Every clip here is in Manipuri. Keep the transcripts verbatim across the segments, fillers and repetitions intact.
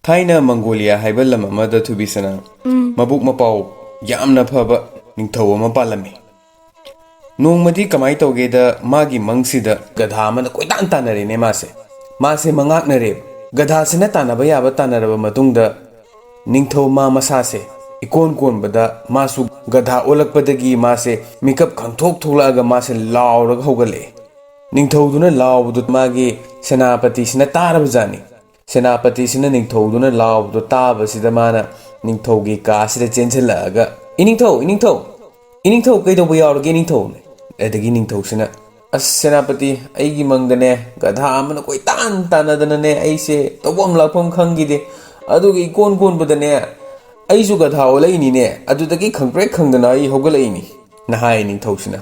ꯊꯥꯏꯅ ꯃꯪꯒꯣꯂꯤꯌꯥ ꯍꯥꯏꯕ ꯂꯝ ꯑꯃꯗ, ꯊꯨꯕꯤꯁꯅꯥ, ꯎꯝ꯫ ꯃꯕꯨꯛ ꯃꯄꯥꯎ ꯌꯥꯝꯅ ꯐꯕ ꯅꯤꯡꯊꯧ ꯑꯃ ꯄꯥꯜꯂꯝꯃꯤ꯫ ꯅꯣꯡꯃꯗꯤ ꯀꯃꯥꯏꯅ ꯇꯧꯒꯦꯗ, ꯃꯥꯒꯤ ꯃꯪꯁꯤꯗ ꯒꯙꯥ ꯑꯃꯅ ꯀꯣꯏꯇꯥꯟ ꯇꯥꯟꯅꯔꯦꯅꯦ ꯃꯥꯁꯦ꯫ ꯃꯥꯁꯦ ꯃꯉꯥꯛꯅꯔꯦꯕ꯫ ꯒꯙꯥꯁꯤꯅ ꯇꯥꯟꯅꯕ ꯌꯥꯕ ꯇꯥꯟꯅꯔꯕ ꯃꯇꯨꯡꯗ, ꯅꯤꯡꯊꯧ ꯃꯥ ꯃꯁꯥꯁꯦ ꯏꯀꯣꯟ ꯀꯣꯟꯕꯗ ꯃꯥꯁꯨ ꯒꯙꯥ ꯑꯣꯜꯂꯛꯄꯗꯒꯤ ꯃꯥꯁꯦ ꯃꯤꯀꯞ ꯈꯪꯊꯣꯛ ꯊꯣꯛꯂꯛꯑꯒ ꯃꯥꯁꯦ ꯂꯥꯎꯔꯒ ꯍꯧꯒꯠꯂꯛꯑꯦ꯫ ꯅꯤꯡꯊꯧꯗꯨꯅ ꯂꯥꯎꯕꯗꯨ ꯃꯥꯒꯤ ꯁꯦꯅꯥꯄꯇꯤꯁꯤꯅ ꯇꯥꯔꯕꯖꯥꯠꯅꯤ꯫ ꯁꯦꯅꯥꯄꯇꯤꯁꯤꯅ ꯅꯤꯡꯊꯧꯗꯨꯅ ꯂꯥꯎꯕꯗꯣ ꯇꯥꯕꯁꯤꯗ ꯃꯥꯅ ꯅꯤꯡꯊꯧꯒꯤ ꯀꯥꯁꯤꯗ ꯆꯦꯟꯁꯤꯜꯂꯛꯑꯒ, "ꯏꯅꯤꯡꯊꯧ, ꯏꯅꯤꯡꯊꯧ, ꯏꯅꯤꯡꯊꯧ, ꯀꯩꯗꯧꯕ ꯌꯥꯎꯔꯒꯦ, ꯏꯅꯤꯡꯊꯧ?" ꯑꯗꯒꯤ ꯅꯤꯡꯊꯧꯁꯤꯅ, "ꯑꯁ ꯁꯦꯅꯥꯄꯇꯤ, ꯑꯩꯒꯤ ꯃꯪꯗꯅꯦ ꯒꯙꯥ ꯑꯃꯅ ꯀꯣꯏꯇꯥꯟ ꯇꯥꯟꯅꯗꯅꯅꯦ ꯑꯩꯁꯦ ꯇꯧꯐꯝ ꯂꯥꯛꯐꯝ ꯈꯪꯈꯤꯗꯦ꯫ ꯑꯗꯨꯒ ꯏꯀꯣꯟ ꯀꯣꯟꯕꯗꯅꯦ ꯑꯩꯁꯨ ꯒꯙꯥ ꯑꯣꯜꯂꯛꯏꯅꯤꯅꯦ꯫ ꯑꯗꯨꯗꯒꯤ ꯈꯪꯄ꯭ꯔꯦꯛ ꯈꯪꯗꯅ ꯑꯩ ꯍꯧꯒꯠꯂꯛꯏꯅꯤ," ꯅ ꯍꯥꯏ ꯅꯤꯡꯊꯧꯁꯤꯅ꯫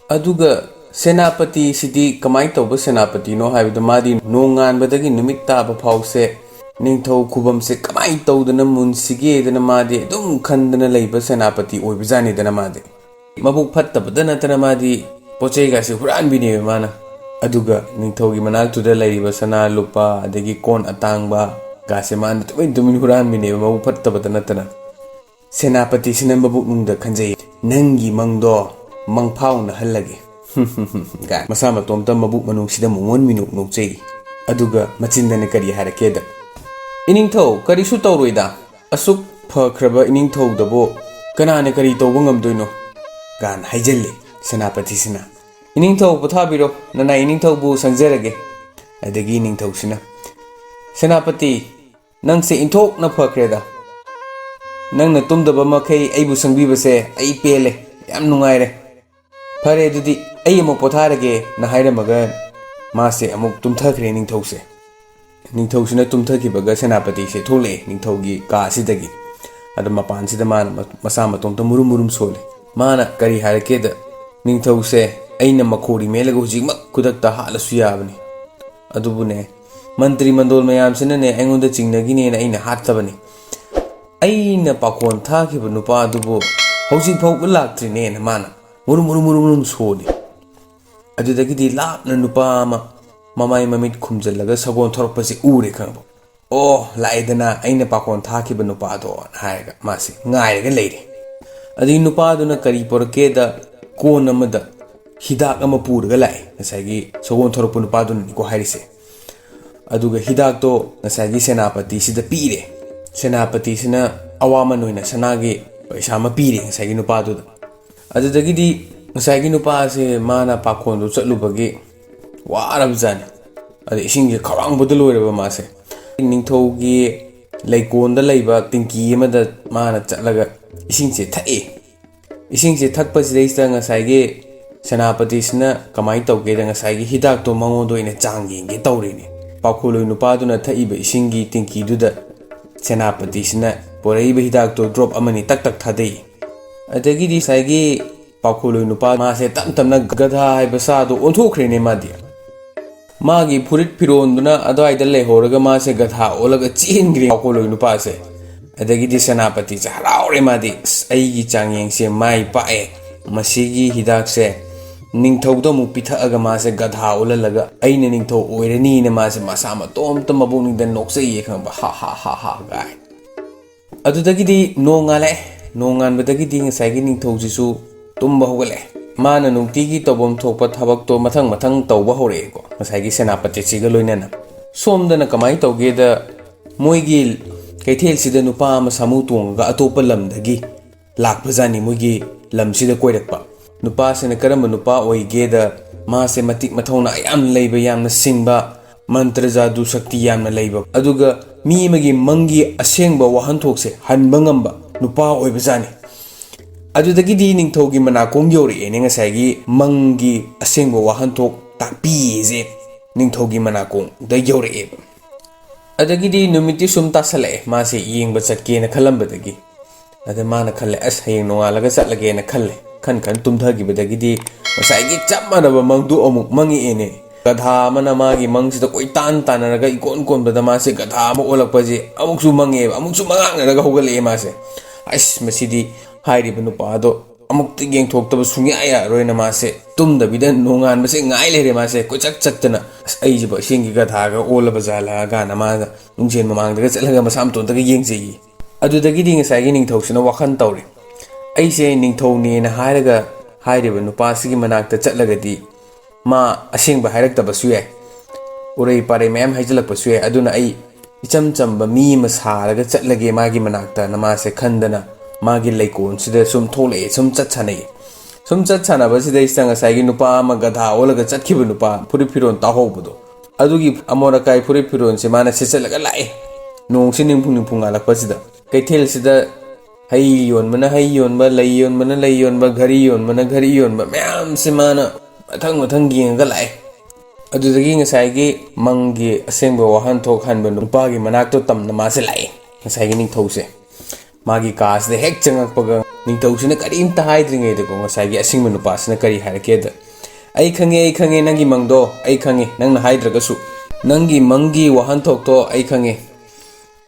ꯑꯗꯨꯒ ꯁꯦꯅꯥꯄꯇꯤꯁꯤꯗꯤ ꯀꯃꯥꯏꯅ ꯇꯧꯕ ꯁꯦꯅꯥꯄꯇꯤꯅꯣ ꯍꯥꯏꯕꯗ, ꯃꯥꯗꯤ ꯅꯣꯡꯉꯥꯟꯕꯗꯒꯤ ꯅꯨꯃꯤꯠ ꯇꯥꯕ ꯐꯥꯎꯁꯦ ꯅꯤꯡꯊꯧ ꯈꯨꯕꯝꯁꯦ ꯀꯃꯥꯏꯅ ꯇꯧꯗꯅ ꯃꯨꯟꯁꯤꯒꯦꯗꯅ ꯃꯥꯗꯤ ꯑꯗꯨꯝ ꯈꯟꯗꯅ ꯂꯩꯕ ꯁꯦꯅꯥꯄꯇꯤ ꯑꯣꯏꯕꯖꯥꯠꯅꯤꯗꯅ ꯃꯥꯗꯤ꯫ ꯃꯕꯨꯛ ꯐꯠꯇꯕꯗ ꯅꯠꯇꯅ ꯃꯥꯗꯤ ꯄꯣꯠ ꯆꯩꯒꯥꯁꯦ ꯍꯨꯔꯥꯟꯕꯤꯅꯦꯕ ꯃꯥꯅ꯫ ꯑꯗꯨꯒ ꯅꯤꯡꯊꯧꯒꯤ ꯃꯅꯥꯛꯇꯨꯗ ꯂꯩꯔꯤꯕ ꯁꯅꯥ ꯂꯨꯄꯥ ꯑꯗꯒꯤ ꯀꯣꯟ ꯑꯇꯥꯡꯕ ꯒꯥꯁꯦ ꯃꯥꯅ ꯇꯨꯃꯤꯟ ꯇꯨꯃꯤꯟ ꯍꯨꯔꯥꯟꯕꯤꯅꯦꯕ, ꯃꯕꯨꯛ ꯐꯠꯇꯕꯗ ꯅꯠꯇꯅ꯫ ꯁꯦꯅꯥꯄꯇꯤꯁꯤꯅ ꯃꯕꯨꯛꯅꯨꯡꯗ ꯈꯟꯖꯩ, "ꯅꯪꯒꯤ ꯃꯪꯗꯣ ꯃꯪꯐꯥꯎꯅꯍꯜꯂꯒꯦ," ꯒꯥꯏ ꯃꯁꯥ ꯃꯇꯣꯝꯇ ꯃꯕꯨꯛ ꯃꯅꯨꯡꯁꯤꯗ ꯃꯣꯃꯣꯟ ꯃꯤꯅꯣꯛ ꯅꯣꯛꯆꯩ꯫ ꯑꯗꯨꯒ ꯃꯆꯤꯟꯗꯅ ꯀꯔꯤ ꯍꯥꯏꯔꯛꯀꯦꯗ, "ꯏꯅꯤꯡꯊꯧ, ꯀꯔꯤꯁꯨ ꯇꯧꯔꯣꯏꯗ꯫ ꯑꯁꯨꯛ ꯐꯈ꯭ꯔꯕ ꯏꯅꯤꯡꯊꯧꯗꯕꯨ ꯀꯅꯥꯅ ꯀꯔꯤ ꯇꯧꯕ ꯉꯝꯗꯣꯏꯅꯣ?" ꯒꯥꯅ ꯍꯥꯏꯖꯜꯂꯤ ꯁꯦꯅꯥꯄꯇꯤꯁꯤꯅ꯫ "ꯏꯅꯤꯡꯊꯧ ꯄꯣꯊꯥꯕꯤꯔꯣ, ꯅꯅꯥꯏ ꯏꯅꯤꯡꯊꯧꯕꯨ ꯁꯪꯖꯔꯒꯦ꯫" ꯑꯗꯒꯤ ꯅꯤꯡꯊꯧꯁꯤꯅ, "ꯁꯦꯅꯥꯄꯇꯤ, ꯅꯪꯁꯦ ꯏꯟꯊꯣꯛꯅ ꯐꯈ꯭ꯔꯦꯗ꯫ ꯅꯪꯅ ꯇꯨꯝꯗꯕ ꯃꯈꯩ ꯑꯩꯕꯨ ꯁꯪꯕꯤꯕꯁꯦ ꯑꯩ ꯄꯦꯜꯂꯦ, ꯌꯥꯝ ꯅꯨꯡꯉꯥꯏꯔꯦ꯫ ꯐꯔꯦ, ꯑꯗꯨꯗꯤ ꯑꯩ ꯑꯃꯨꯛ ꯄꯣꯊꯥꯔꯒꯦ," ꯅ ꯍꯥꯏꯔꯝꯃꯒ ꯃꯥꯁꯦ ꯑꯃꯨꯛ ꯇꯨꯝꯊꯈ꯭ꯔꯦ ꯅꯤꯡꯊꯧꯁꯦ꯫ ꯅꯤꯡꯊꯧꯁꯤꯅ ꯇꯨꯝꯊꯈꯤꯕꯒ ꯁꯦꯅꯥꯄꯇꯤꯁꯦ ꯊꯣꯛꯂꯛꯑꯦ ꯅꯤꯡꯊꯧꯒꯤ ꯀꯥ ꯑꯁꯤꯗꯒꯤ꯫ ꯑꯗ ꯃꯄꯥꯟꯁꯤꯗ ꯃꯥꯅ ꯃ-, ꯃꯁꯥ ꯃꯇꯣꯝꯇ ꯃꯨꯔꯨꯝ ꯃꯨꯔꯨꯝ ꯁꯣꯜꯂꯦ꯫ ꯃꯥꯅ ꯀꯔꯤ ꯍꯥꯏꯔꯛꯀꯦꯗ, "ꯅꯤꯡꯊꯧꯁꯦ ꯑꯩꯅ ꯃꯈꯣꯔꯤ ꯃꯦꯠꯂꯒ ꯍꯧꯖꯤꯛꯃꯛ ꯈꯨꯗꯛꯇ ꯍꯥꯠꯂꯁꯨ ꯌꯥꯕꯅꯤ꯫ ꯑꯗꯨꯕꯨꯅꯦ, ꯃꯟꯇ꯭ꯔꯤ ꯃꯟꯗꯣꯜ ꯃꯌꯥꯝꯁꯤꯅꯅꯦ ꯑꯩꯉꯣꯟꯗ ꯆꯤꯡꯅꯈꯤꯅꯦꯅ ꯑꯩꯅ ꯍꯥꯠꯇꯕꯅꯤ꯫ ꯑꯩꯅ ꯄꯥꯈꯣꯟ ꯊꯥꯈꯤꯕ ꯅꯨꯄꯥ ꯑꯗꯨꯕꯨ ꯍꯧꯖꯤꯛ ꯐꯥꯎꯕ ꯂꯥꯛꯇ꯭ꯔꯤꯅꯦꯅ" ꯃꯥꯅ ꯃꯨꯔꯨꯝ ꯃꯨꯔꯨꯝ ꯃꯨꯔꯨꯝ ꯃꯨꯔꯨꯝ ꯁꯣꯜꯂꯤ꯫ ꯑꯗꯨꯗꯒꯤꯗꯤ ꯂꯥꯞꯅ ꯅꯨꯄꯥ ꯑꯃ ꯃꯃꯥꯏ ꯃꯃꯤꯠ ꯈꯨꯝꯖꯤꯜꯂꯒ ꯁꯒꯣꯜ ꯊꯧꯔꯛꯄꯁꯤ ꯎꯔꯦ ꯈꯪꯕ꯫ "ꯑꯣ, ꯂꯥꯛꯑꯦꯗꯅ, ꯑꯩꯅ ꯄꯥꯈꯣꯟ ꯊꯥꯈꯤꯕ ꯅꯨꯄꯥꯗꯣꯅ" ꯍꯥꯏꯔꯒ ꯃꯥꯁꯦ ꯉꯥꯏꯔꯒ ꯂꯩꯔꯦ꯫ ꯑꯗꯒꯤ ꯅꯨꯄꯥꯗꯨꯅ ꯀꯔꯤ ꯄꯨꯔꯛꯀꯦꯗ, ꯀꯣꯟ ꯑꯃꯗ ꯍꯤꯗꯥꯛ ꯑꯃ ꯄꯨꯔꯒ ꯂꯥꯛꯑꯦ, ꯉꯁꯥꯏꯒꯤ ꯁꯒꯣꯜ ꯊꯧꯔꯛꯄ ꯅꯨꯄꯥꯗꯨꯅꯅꯤꯀꯣ ꯍꯥꯏꯔꯤꯁꯦ꯫ ꯑꯗꯨꯒ ꯍꯤꯗꯥꯛꯇꯣ ꯉꯁꯥꯏꯒꯤ ꯁꯦꯅꯥꯄꯇꯤꯁꯤꯗ ꯄꯤꯔꯦ꯫ ꯁꯦꯅꯥꯄꯇꯤꯁꯤꯅ ꯑꯋꯥꯃꯟ ꯑꯣꯏꯅ ꯁꯅꯥꯒꯤ ꯄꯩꯁꯥ ꯑꯃ ꯄꯤꯔꯦ ꯉꯁꯥꯏꯒꯤ ꯅꯨꯄꯥꯗꯨꯗ꯫ ꯑꯗꯨꯗꯒꯤꯗꯤ ꯉꯁꯥꯏꯒꯤ ꯅꯨꯄꯥꯁꯦ ꯃꯥꯅ ꯄꯥꯈꯣꯟꯗꯣ ꯆꯠꯂꯨꯕꯒꯤ ꯋꯥꯔꯕꯖꯥꯠꯅꯤ꯫ ꯑꯗ ꯏꯁꯤꯡꯁꯦ ꯈꯧꯔꯥꯡꯕꯗ ꯂꯣꯏꯔꯕ ꯃꯥꯁꯦ꯫ ꯅꯤꯡꯊꯧꯒꯤ ꯂꯩꯀꯣꯜꯗ ꯂꯩꯕ ꯇꯤꯡꯀꯤ ꯑꯃꯗ ꯃꯥꯅ ꯆꯠꯂꯒ ꯏꯁꯤꯡꯁꯦ ꯊꯛꯑꯦ꯫ ꯏꯁꯤꯡꯁꯦ ꯊꯛꯄꯁꯤꯗꯩꯁꯤꯗ ꯉꯁꯥꯏꯒꯤ ꯁꯦꯅꯥꯄꯇꯤꯁꯤꯅ ꯀꯃꯥꯏꯅ ꯇꯧꯒꯦꯗ, ꯉꯁꯥꯏꯒꯤ ꯍꯤꯗꯥꯛꯇꯣ ꯃꯉꯣꯟꯗ ꯑꯣꯏꯅ ꯆꯥꯡ ꯌꯦꯡꯒꯦ ꯇꯧꯔꯤꯅꯤ꯫ ꯄꯥꯎꯈꯣꯜꯂꯣꯏ ꯅꯨꯄꯥꯗꯨꯅ ꯊꯛꯏꯕ ꯏꯁꯤꯡꯒꯤ ꯇꯤꯡꯀꯤꯗꯨꯗ ꯁꯦꯅꯥꯄꯇꯤꯁꯤꯅ ꯄꯨꯔꯛꯏꯕ ꯍꯤꯗꯥꯛꯇꯣ ꯗ꯭ꯔꯣꯞ ꯑꯃꯅꯤ ꯇꯛ ꯇꯛ ꯊꯥꯗꯩ꯫ ꯑꯗꯒꯤꯗꯤ ꯉꯁꯥꯏꯒꯤ ꯄꯥꯎꯈꯣꯜꯂꯣꯏ ꯅꯨꯄꯥ ꯃꯥꯁꯦ ꯇꯞ ꯇꯞꯅ ꯒꯙꯥ ꯍꯥꯏꯕ ꯁꯥꯗꯣ ꯑꯣꯟꯊꯣꯛꯈ꯭ꯔꯦꯅꯦ ꯃꯥꯗꯤ꯫ ꯃꯥꯒꯤ ꯐꯨꯔꯤꯠ ꯐꯤꯔꯣꯟꯗꯨꯅ ꯑꯗꯨꯋꯥꯏꯗ ꯂꯩꯍꯧꯔꯒ ꯃꯥꯁꯦ ꯒꯙꯥ ꯑꯣꯜꯂꯒ ꯆꯦꯟꯈ꯭ꯔꯦ ꯄꯥꯎꯈꯣꯜꯂꯣꯏ ꯅꯨꯄꯥꯁꯦ꯫ ꯑꯗꯒꯤꯗꯤ ꯁꯦꯅꯥꯄꯇꯤꯁꯦ ꯍꯔꯥꯎꯔꯦ ꯃꯥꯗꯤ, "ꯑꯁ, ꯑꯩꯒꯤ ꯆꯥꯡꯌꯦꯡꯁꯦ ꯃꯥꯏ ꯄꯥꯛꯑꯦ, ꯃꯁꯤꯒꯤ ꯍꯤꯗꯥꯛꯁꯦ ꯅꯤꯡꯊꯧꯗ ꯑꯃꯨꯛ ꯄꯤꯊꯛꯑꯒ ꯃꯥꯁꯦ ꯒꯙꯥ ꯑꯣꯜꯍꯜꯂꯒ ꯑꯩꯅ ꯅꯤꯡꯊꯧ ꯑꯣꯏꯔꯅꯤꯅ" ꯃꯥꯁꯦ ꯃꯁꯥ ꯃꯇꯣꯝꯇ ꯃꯕꯨꯛꯅꯤꯡꯗ ꯅꯣꯛꯆꯩꯌꯦ ꯈꯪꯕ, "ꯍꯥ ꯍꯥ ꯍꯥ ꯍꯥ" ꯀꯥꯏ꯫ ꯑꯗꯨꯗꯒꯤꯗꯤ ꯅꯣꯡ ꯉꯥꯜꯂꯛꯑꯦ꯫ ꯅꯣꯡ ꯉꯥꯟꯕꯗꯒꯤꯗꯤ ꯉꯁꯥꯏꯒꯤ ꯅꯤꯡꯊꯧꯁꯤꯁꯨ ꯇꯨꯝꯕ ꯍꯧꯒꯠꯂꯛꯑꯦ꯫ ꯃꯥꯅ ꯅꯨꯡꯇꯤꯒꯤ ꯇꯧꯐꯝ ꯊꯣꯛꯄ ꯊꯕꯛꯇꯣ ꯃꯊꯪ ꯃꯊꯪ ꯇꯧꯕ ꯍꯧꯔꯛꯑꯦꯀꯣ, ꯉꯁꯥꯏꯒꯤ ꯁꯦꯅꯥꯄꯇꯤꯁꯤꯒ ꯂꯣꯏꯅꯅ꯫ ꯁꯣꯝꯗꯅ ꯀꯃꯥꯏꯅ ꯇꯧꯒꯦꯗ, ꯃꯣꯏꯒꯤ ꯀꯩꯊꯦꯜꯁꯤꯗ ꯅꯨꯄꯥ ꯑꯃ ꯁꯥꯃꯨ ꯇꯣꯡꯉꯒ ꯑꯇꯣꯞꯄ ꯂꯝꯗꯒꯤ ꯂꯥꯛꯄꯖꯥꯠꯅꯤ, ꯃꯣꯏꯒꯤ ꯂꯝꯁꯤꯗ ꯀꯣꯏꯔꯛꯄ꯫ ꯅꯨꯄꯥꯁꯤꯅ ꯀꯔꯝꯕ ꯅꯨꯄꯥ ꯑꯣꯏꯒꯦꯗ, ꯃꯥꯁꯦ ꯃꯇꯤꯛ ꯃꯊꯧꯅꯥ ꯌꯥꯝꯅ ꯂꯩꯕ, ꯌꯥꯝꯅ ꯁꯤꯡꯕ, ꯃꯟꯇ꯭ꯔ ꯖꯥꯗꯨ ꯁꯛꯇꯤ ꯌꯥꯝꯅ ꯂꯩꯕ, ꯑꯗꯨꯒ ꯃꯤ ꯑꯃꯒꯤ ꯃꯪꯒꯤ ꯑꯁꯦꯡꯕ ꯋꯥꯍꯟꯊꯣꯛꯁꯦ ꯍꯟꯕ ꯉꯝꯕ ꯅꯨꯄꯥ ꯑꯣꯏꯕꯖꯥꯠꯅꯤ꯫ ꯑꯗꯨꯗꯒꯤꯗꯤ ꯅꯤꯡꯊꯧꯒꯤ ꯃꯅꯥꯀꯣꯡ ꯌꯧꯔꯛꯑꯦꯅꯦ, ꯉꯁꯥꯏꯒꯤ ꯃꯪꯒꯤ ꯑꯁꯦꯡꯕ ꯋꯥꯍꯟꯊꯣꯛ ꯇꯥꯛꯄꯤꯌꯦꯁꯦ ꯅꯤꯡꯊꯧꯒꯤ ꯃꯅꯥꯀꯣꯡꯗ ꯌꯧꯔꯛꯑꯦꯕ꯫ ꯑꯗꯒꯤꯗꯤ ꯅꯨꯃꯤꯠꯇꯤ ꯁꯨꯝ ꯇꯥꯁꯜꯂꯛꯑꯦ, ꯃꯥꯁꯦ ꯌꯦꯡꯕ ꯆꯠꯀꯦꯅ ꯈꯜꯂꯝꯕꯗꯒꯤ꯫ ꯑꯗ ꯃꯥꯅ ꯈꯜꯂꯦ, "ꯑꯁ, ꯍꯌꯦꯡ ꯅꯣꯡꯉꯥꯜꯂꯒ ꯆꯠꯂꯒꯦꯅ" ꯈꯜꯂꯦ꯫ ꯈꯟ ꯈꯟ ꯇꯨꯝꯊꯈꯤꯕꯗꯒꯤꯗꯤ ꯉꯁꯥꯏꯒꯤ ꯆꯞ ꯃꯥꯟꯅꯕ ꯃꯪꯗꯨ ꯑꯃꯨꯛ ꯃꯪꯉꯛꯑꯦꯅꯦ꯫ ꯒꯙꯥ ꯑꯃꯅ ꯃꯥꯒꯤ ꯃꯪꯁꯤꯗ ꯀꯣꯏꯇꯥꯟ ꯇꯥꯟꯅꯔꯒ ꯏꯀꯣꯟ ꯀꯣꯟꯕꯗ ꯃꯥꯁꯦ ꯒꯙꯥ ꯑꯃ ꯑꯣꯜꯂꯛꯄꯁꯦ ꯑꯃꯨꯛꯁꯨ ꯃꯪꯉꯛꯑꯦꯕ, ꯑꯃꯨꯛꯁꯨ ꯃꯉꯥꯛꯅꯔꯒ ꯍꯧꯒꯠꯂꯛꯑꯦ ꯃꯥꯁꯦ꯫ "ꯑꯁ, ꯃꯁꯤꯗꯤ ꯍꯥꯏꯔꯤꯕ ꯅꯨꯄꯥꯗꯣ ꯑꯃꯨꯛꯇ ꯌꯦꯡꯊꯣꯛꯇꯕ ꯁꯨꯡꯌꯥ ꯌꯥꯔꯔꯣꯏꯅ" ꯃꯥꯁꯦ ꯇꯨꯝꯗꯕꯤꯗ ꯅꯣꯡꯉꯥꯟꯕꯁꯦ ꯉꯥꯏ ꯂꯩꯔꯦ ꯃꯥꯁꯦ ꯀꯣꯏꯆꯠ ꯆꯠꯇꯅ꯫ "ꯑꯩꯁꯤꯕꯨ ꯑꯁꯦꯡꯒꯤ ꯒꯙꯥꯒ ꯑꯣꯜꯂꯕ ꯖꯥꯠꯂꯥ?" ꯀꯥꯏꯅ ꯃꯥꯅ ꯅꯨꯡꯖꯦꯜ ꯃꯃꯥꯡꯗꯒ ꯆꯠꯂꯒ ꯃꯁꯥ ꯃꯇꯣꯟꯗꯒ ꯌꯦꯡꯖꯩꯌꯦ꯫ ꯑꯗꯨꯗꯒꯤꯗꯤ ꯉꯁꯥꯏꯒꯤ ꯅꯤꯡꯊꯧꯁꯤꯅ ꯋꯥꯈꯜ ꯇꯧꯔꯦ, "ꯑꯩꯁꯦ ꯅꯤꯡꯊꯧꯅꯦꯅ ꯍꯥꯏꯔꯒ ꯍꯥꯏꯔꯤꯕ ꯅꯨꯄꯥꯁꯤꯒꯤ ꯃꯅꯥꯛꯇ ꯆꯠꯂꯒꯗꯤ ꯃꯥ ꯑꯁꯦꯡꯕ ꯍꯥꯏꯔꯛꯇꯕꯁꯨ ꯌꯥꯏ, ꯎꯔꯩ ꯄꯥꯔꯩ ꯃꯌꯥꯝ ꯍꯥꯏꯖꯤꯜꯂꯛꯄꯁꯨ ꯌꯥꯏ꯫ ꯑꯗꯨꯅ ꯑꯩ ꯏꯆꯝ ꯆꯝꯕ ꯃꯤ ꯑꯃ ꯁꯥꯔꯒ ꯆꯠꯂꯒꯦ ꯃꯥꯒꯤ ꯃꯅꯥꯛꯇꯅ" ꯃꯥꯁꯦ ꯈꯟꯗꯅ ꯃꯥꯒꯤ ꯂꯩꯀꯣꯜꯁꯤꯗ ꯁꯨꯝ ꯊꯣꯛꯂꯛꯑꯦ, ꯁꯨꯝ ꯆꯠ ꯁꯥꯟꯅꯩ꯫ ꯁꯨꯝ ꯆꯠ ꯁꯥꯟꯅꯕꯁꯤꯗꯩꯁꯤꯗ ꯉꯁꯥꯏꯒꯤ ꯅꯨꯄꯥ ꯑꯃ ꯒꯙꯥ ꯑꯣꯜꯂꯒ ꯆꯠꯈꯤꯕ ꯅꯨꯄꯥ, ꯐꯨꯔꯤꯠ ꯐꯤꯔꯣꯜ ꯇꯥꯍꯧꯕꯗꯣ, ꯑꯗꯨꯒꯤ ꯑꯃꯣꯠ ꯑꯀꯥꯏ ꯐꯨꯔꯤꯠ ꯐꯤꯔꯣꯜꯁꯦ ꯃꯥꯅ ꯁꯦꯠꯆꯜꯂꯒ ꯂꯥꯛꯑꯦ꯫ ꯅꯣꯡꯁꯤ ꯅꯤꯡꯐꯨꯡ ꯅꯤꯡꯐꯨꯡ ꯉꯥꯜꯂꯛꯄꯁꯤꯗ ꯀꯩꯊꯦꯜꯁꯤꯗ ꯍꯩ ꯌꯣꯟꯕꯅ ꯍꯩ ꯌꯣꯟꯕ, ꯂꯩ ꯌꯣꯟꯕꯅ ꯂꯩ ꯌꯣꯟꯕ, ꯘꯔꯤ ꯌꯣꯟꯕꯅ ꯘꯔꯤ ꯌꯣꯟꯕ ꯃꯌꯥꯝꯁꯦ ꯃꯥꯅ ꯃꯊꯪ ꯃꯊꯪ ꯌꯦꯡꯉꯒ ꯂꯥꯛꯑꯦ꯫ ꯑꯗꯨꯗꯒꯤ ꯉꯁꯥꯏꯒꯤ ꯃꯪꯒꯤ ꯑꯁꯦꯡꯕ ꯋꯥꯍꯟꯊꯣꯛ ꯍꯟꯕ ꯅꯨꯄꯥꯒꯤ ꯃꯅꯥꯛꯇꯣ ꯇꯝꯅ ꯃꯥꯁꯦ ꯂꯥꯛꯑꯦ, ꯉꯁꯥꯏꯒꯤ ꯅꯤꯡꯊꯧꯁꯦ꯫ ꯃꯥꯒꯤ ꯀꯥꯁꯤꯗ ꯍꯦꯛ ꯆꯪꯉꯛꯄꯒ ꯅꯤꯡꯊꯧꯁꯤꯅ ꯀꯔꯤꯝꯇ ꯍꯥꯏꯗ꯭ꯔꯤꯉꯩꯗꯀꯣ, ꯉꯁꯥꯏꯒꯤ ꯑꯁꯤꯡꯕ ꯅꯨꯄꯥꯁꯤꯅ ꯀꯔꯤ ꯍꯥꯏꯔꯛꯀꯦꯗ, "ꯑꯩ ꯈꯪꯉꯦ, ꯑꯩ ꯈꯪꯉꯦ ꯅꯪꯒꯤ ꯃꯪꯗꯣ, ꯑꯩ ꯈꯪꯉꯦ, ꯅꯪꯅ ꯍꯥꯏꯗ꯭ꯔꯒꯁꯨ ꯅꯪꯒꯤ ꯃꯪꯒꯤ ꯋꯥꯍꯟꯊꯣꯛꯇꯣ ꯑꯩ ꯈꯪꯉꯦ꯫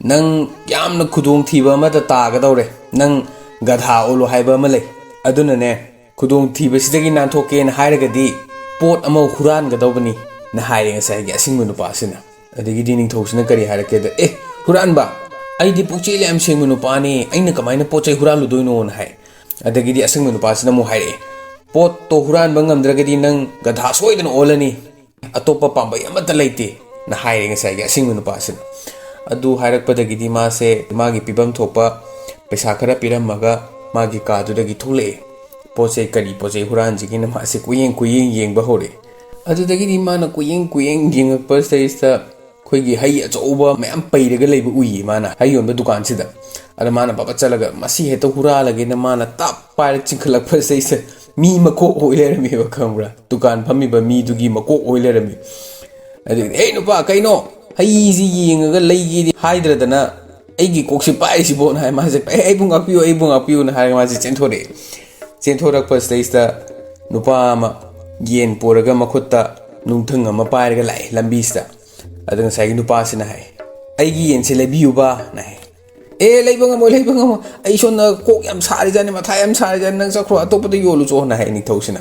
ꯅꯪ ꯌꯥꯝꯅ ꯈꯨꯗꯣꯡꯊꯤꯕ ꯑꯃꯗ ꯇꯥꯒꯗꯧꯔꯦ꯫ ꯅꯪ ꯒꯙꯥ ꯑꯣꯜꯂꯣ ꯍꯥꯏꯕ ꯑꯃ ꯂꯩ꯫ ꯑꯗꯨꯅꯅꯦ, ꯈꯨꯗꯣꯡꯊꯤꯕꯁꯤꯗꯒꯤ ꯅꯥꯟꯊꯣꯛꯀꯦꯅ ꯍꯥꯏꯔꯒꯗꯤ ꯄꯣꯠ ꯑꯃ ꯍꯨꯔꯥꯟꯒꯗꯧꯕꯅꯤ"ꯅ ꯍꯥꯏꯔꯦ ꯉꯁꯥꯏꯒꯤ ꯑꯁꯤꯡꯕ ꯅꯨꯄꯥꯁꯤꯅ꯫ ꯑꯗꯒꯤꯗꯤ ꯅꯤꯡꯊꯧꯁꯤꯅ ꯀꯔꯤ ꯍꯥꯏꯔꯛꯀꯦꯗ, "ꯑꯦ, ꯍꯨꯔꯥꯟꯕ, ꯑꯩꯗꯤ ꯄꯨꯛꯆꯦꯜ ꯌꯥꯝ ꯁꯦꯡꯕ ꯅꯨꯄꯥꯅꯤ, ꯑꯩꯅ ꯀꯃꯥꯏꯅ ꯄꯣꯠ ꯆꯩ ꯍꯨꯔꯥꯜꯂꯨꯗꯣꯏꯅꯣꯅ" ꯍꯥꯏ꯫ ꯑꯗꯒꯤꯗꯤ ꯑꯁꯤꯡꯕ ꯅꯨꯄꯥꯁꯤꯅ ꯑꯃꯨꯛ ꯍꯥꯏꯔꯛꯑꯦ, "ꯄꯣꯠꯇꯣ ꯍꯨꯔꯥꯟꯕ ꯉꯝꯗ꯭ꯔꯒꯗꯤ ꯅꯪ ꯒꯙꯥ ꯁꯣꯏꯗꯅ ꯑꯣꯜꯂꯅꯤ, ꯑꯇꯣꯞꯄ ꯄꯥꯝꯕꯩ ꯑꯃꯠꯇ ꯂꯩꯇꯦꯅ" ꯍꯥꯏꯔꯦ ꯉꯁꯥꯏꯒꯤ ꯑꯁꯤꯡꯕ ꯅꯨꯄꯥꯁꯤꯅ꯫ ꯑꯗꯨ ꯍꯥꯏꯔꯛꯄꯗꯒꯤꯗꯤ ꯃꯥꯁꯦ ꯃꯥꯒꯤ ꯄꯤꯐꯝ ꯊꯣꯛꯄ ꯄꯩꯁꯥ ꯈꯔ ꯄꯤꯔꯝꯃꯒ ꯃꯥꯒꯤ ꯀꯥꯗꯨꯗꯒꯤ ꯊꯣꯛꯂꯛꯑꯦ꯫ ꯄꯣꯠ ꯆꯩ, ꯀꯔꯤ ꯄꯣꯠ ꯆꯩ ꯍꯨꯔꯥꯟꯁꯤꯒꯦꯅ ꯃꯥꯁꯦ ꯀꯨꯌꯦꯡ ꯀꯨꯌꯦꯡ ꯌꯦꯡꯕ ꯍꯧꯔꯛꯑꯦ꯫ ꯑꯗꯨꯗꯒꯤꯗꯤ ꯃꯥꯅ ꯀꯨꯌꯦꯡ ꯀꯨꯌꯦꯡ ꯌꯦꯡꯉꯛꯄꯁꯤꯗꯩꯁꯤꯗ ꯑꯩꯈꯣꯏꯒꯤ ꯍꯩ ꯑꯆꯧꯕ ꯃꯌꯥꯝ ꯄꯩꯔꯒ ꯂꯩꯕ ꯎꯏꯌꯦ ꯃꯥꯅ ꯍꯩ ꯌꯣꯟꯕ ꯗꯨꯀꯥꯟꯁꯤꯗ꯫ ꯑꯗ ꯃꯥꯅ ꯕꯕꯠ ꯆꯠꯂꯒ ꯃꯁꯤ ꯍꯦꯛꯇ ꯍꯨꯔꯥꯜꯂꯒꯦꯅ ꯃꯥꯅ ꯇꯞ ꯄꯥꯏꯔ ꯆꯤꯡꯈꯠꯂꯛꯄꯁꯤꯗꯩꯁꯤꯗ ꯃꯤ ꯃꯀꯣꯛ ꯑꯣꯏ ꯂꯩꯔꯝꯃꯦꯕ, ꯈꯪꯕ꯭ꯔꯥ? ꯗꯨꯀꯥꯟ ꯐꯝꯃꯤꯕ ꯃꯤꯗꯨꯒꯤ ꯃꯀꯣꯛ ꯑꯣꯏ ꯂꯩꯔꯝꯃꯤ꯫ ꯑꯗꯨꯗꯤ, "ꯑꯦ ꯅꯨꯄꯥ, ꯀꯩꯅꯣ? ꯍꯩꯁꯤ ꯌꯦꯡꯉꯒ ꯂꯩꯒꯦꯗꯤ ꯍꯥꯏꯗ꯭ꯔꯗꯅ ꯑꯩꯒꯤ ꯀꯣꯛꯁꯤ ꯄꯥꯏꯔꯤꯁꯤꯕꯣꯅ" ꯍꯥꯏ ꯃꯥꯁꯦ, "ꯑꯦ, ꯑꯩꯕꯨ ꯉꯥꯛꯄꯤꯌꯨ, ꯑꯩꯕꯨ ꯉꯥꯛꯄꯤꯌꯨꯅ" ꯍꯥꯏꯔꯒ ꯃꯥꯁꯦ ꯆꯦꯟꯊꯣꯔꯛꯑꯦ꯫ ꯆꯦꯟꯊꯣꯔꯛꯄꯁꯤꯗꯩꯁꯤꯗ ꯅꯨꯄꯥ ꯑꯃ ꯌꯦꯟ ꯄꯨꯔꯒ ꯃꯈꯨꯠꯇ ꯅꯨꯡꯊꯪ ꯑꯃ ꯄꯥꯏꯔꯒ ꯂꯥꯛꯑꯦ ꯂꯝꯕꯤꯁꯤꯗ꯫ ꯑꯗ ꯉꯁꯥꯏꯒꯤ ꯅꯨꯄꯥꯁꯤꯅ ꯍꯥꯏ, "ꯑꯩꯒꯤ ꯌꯦꯟꯁꯦ ꯂꯩꯕꯤꯌꯨꯕꯅ" ꯍꯥꯏ꯫ "ꯑꯦ, ꯂꯩꯕ ꯉꯝꯃꯣꯏ, ꯂꯩꯕ ꯉꯝꯃꯣꯏ, ꯑꯩ ꯁꯣꯝꯗ ꯀꯣꯛ ꯌꯥꯝ ꯁꯥꯔꯤꯖꯥꯠꯅꯤ, ꯃꯊꯥ ꯌꯥꯝ ꯁꯥꯔꯤꯖꯥꯠꯅꯤ, ꯅꯪ ꯆꯠꯈ꯭ꯔꯣ, ꯑꯇꯣꯞꯄꯗ ꯌꯣꯜꯂꯨꯆꯣꯅ" ꯍꯥꯏ ꯅꯤꯡꯊꯧꯁꯤꯅ꯫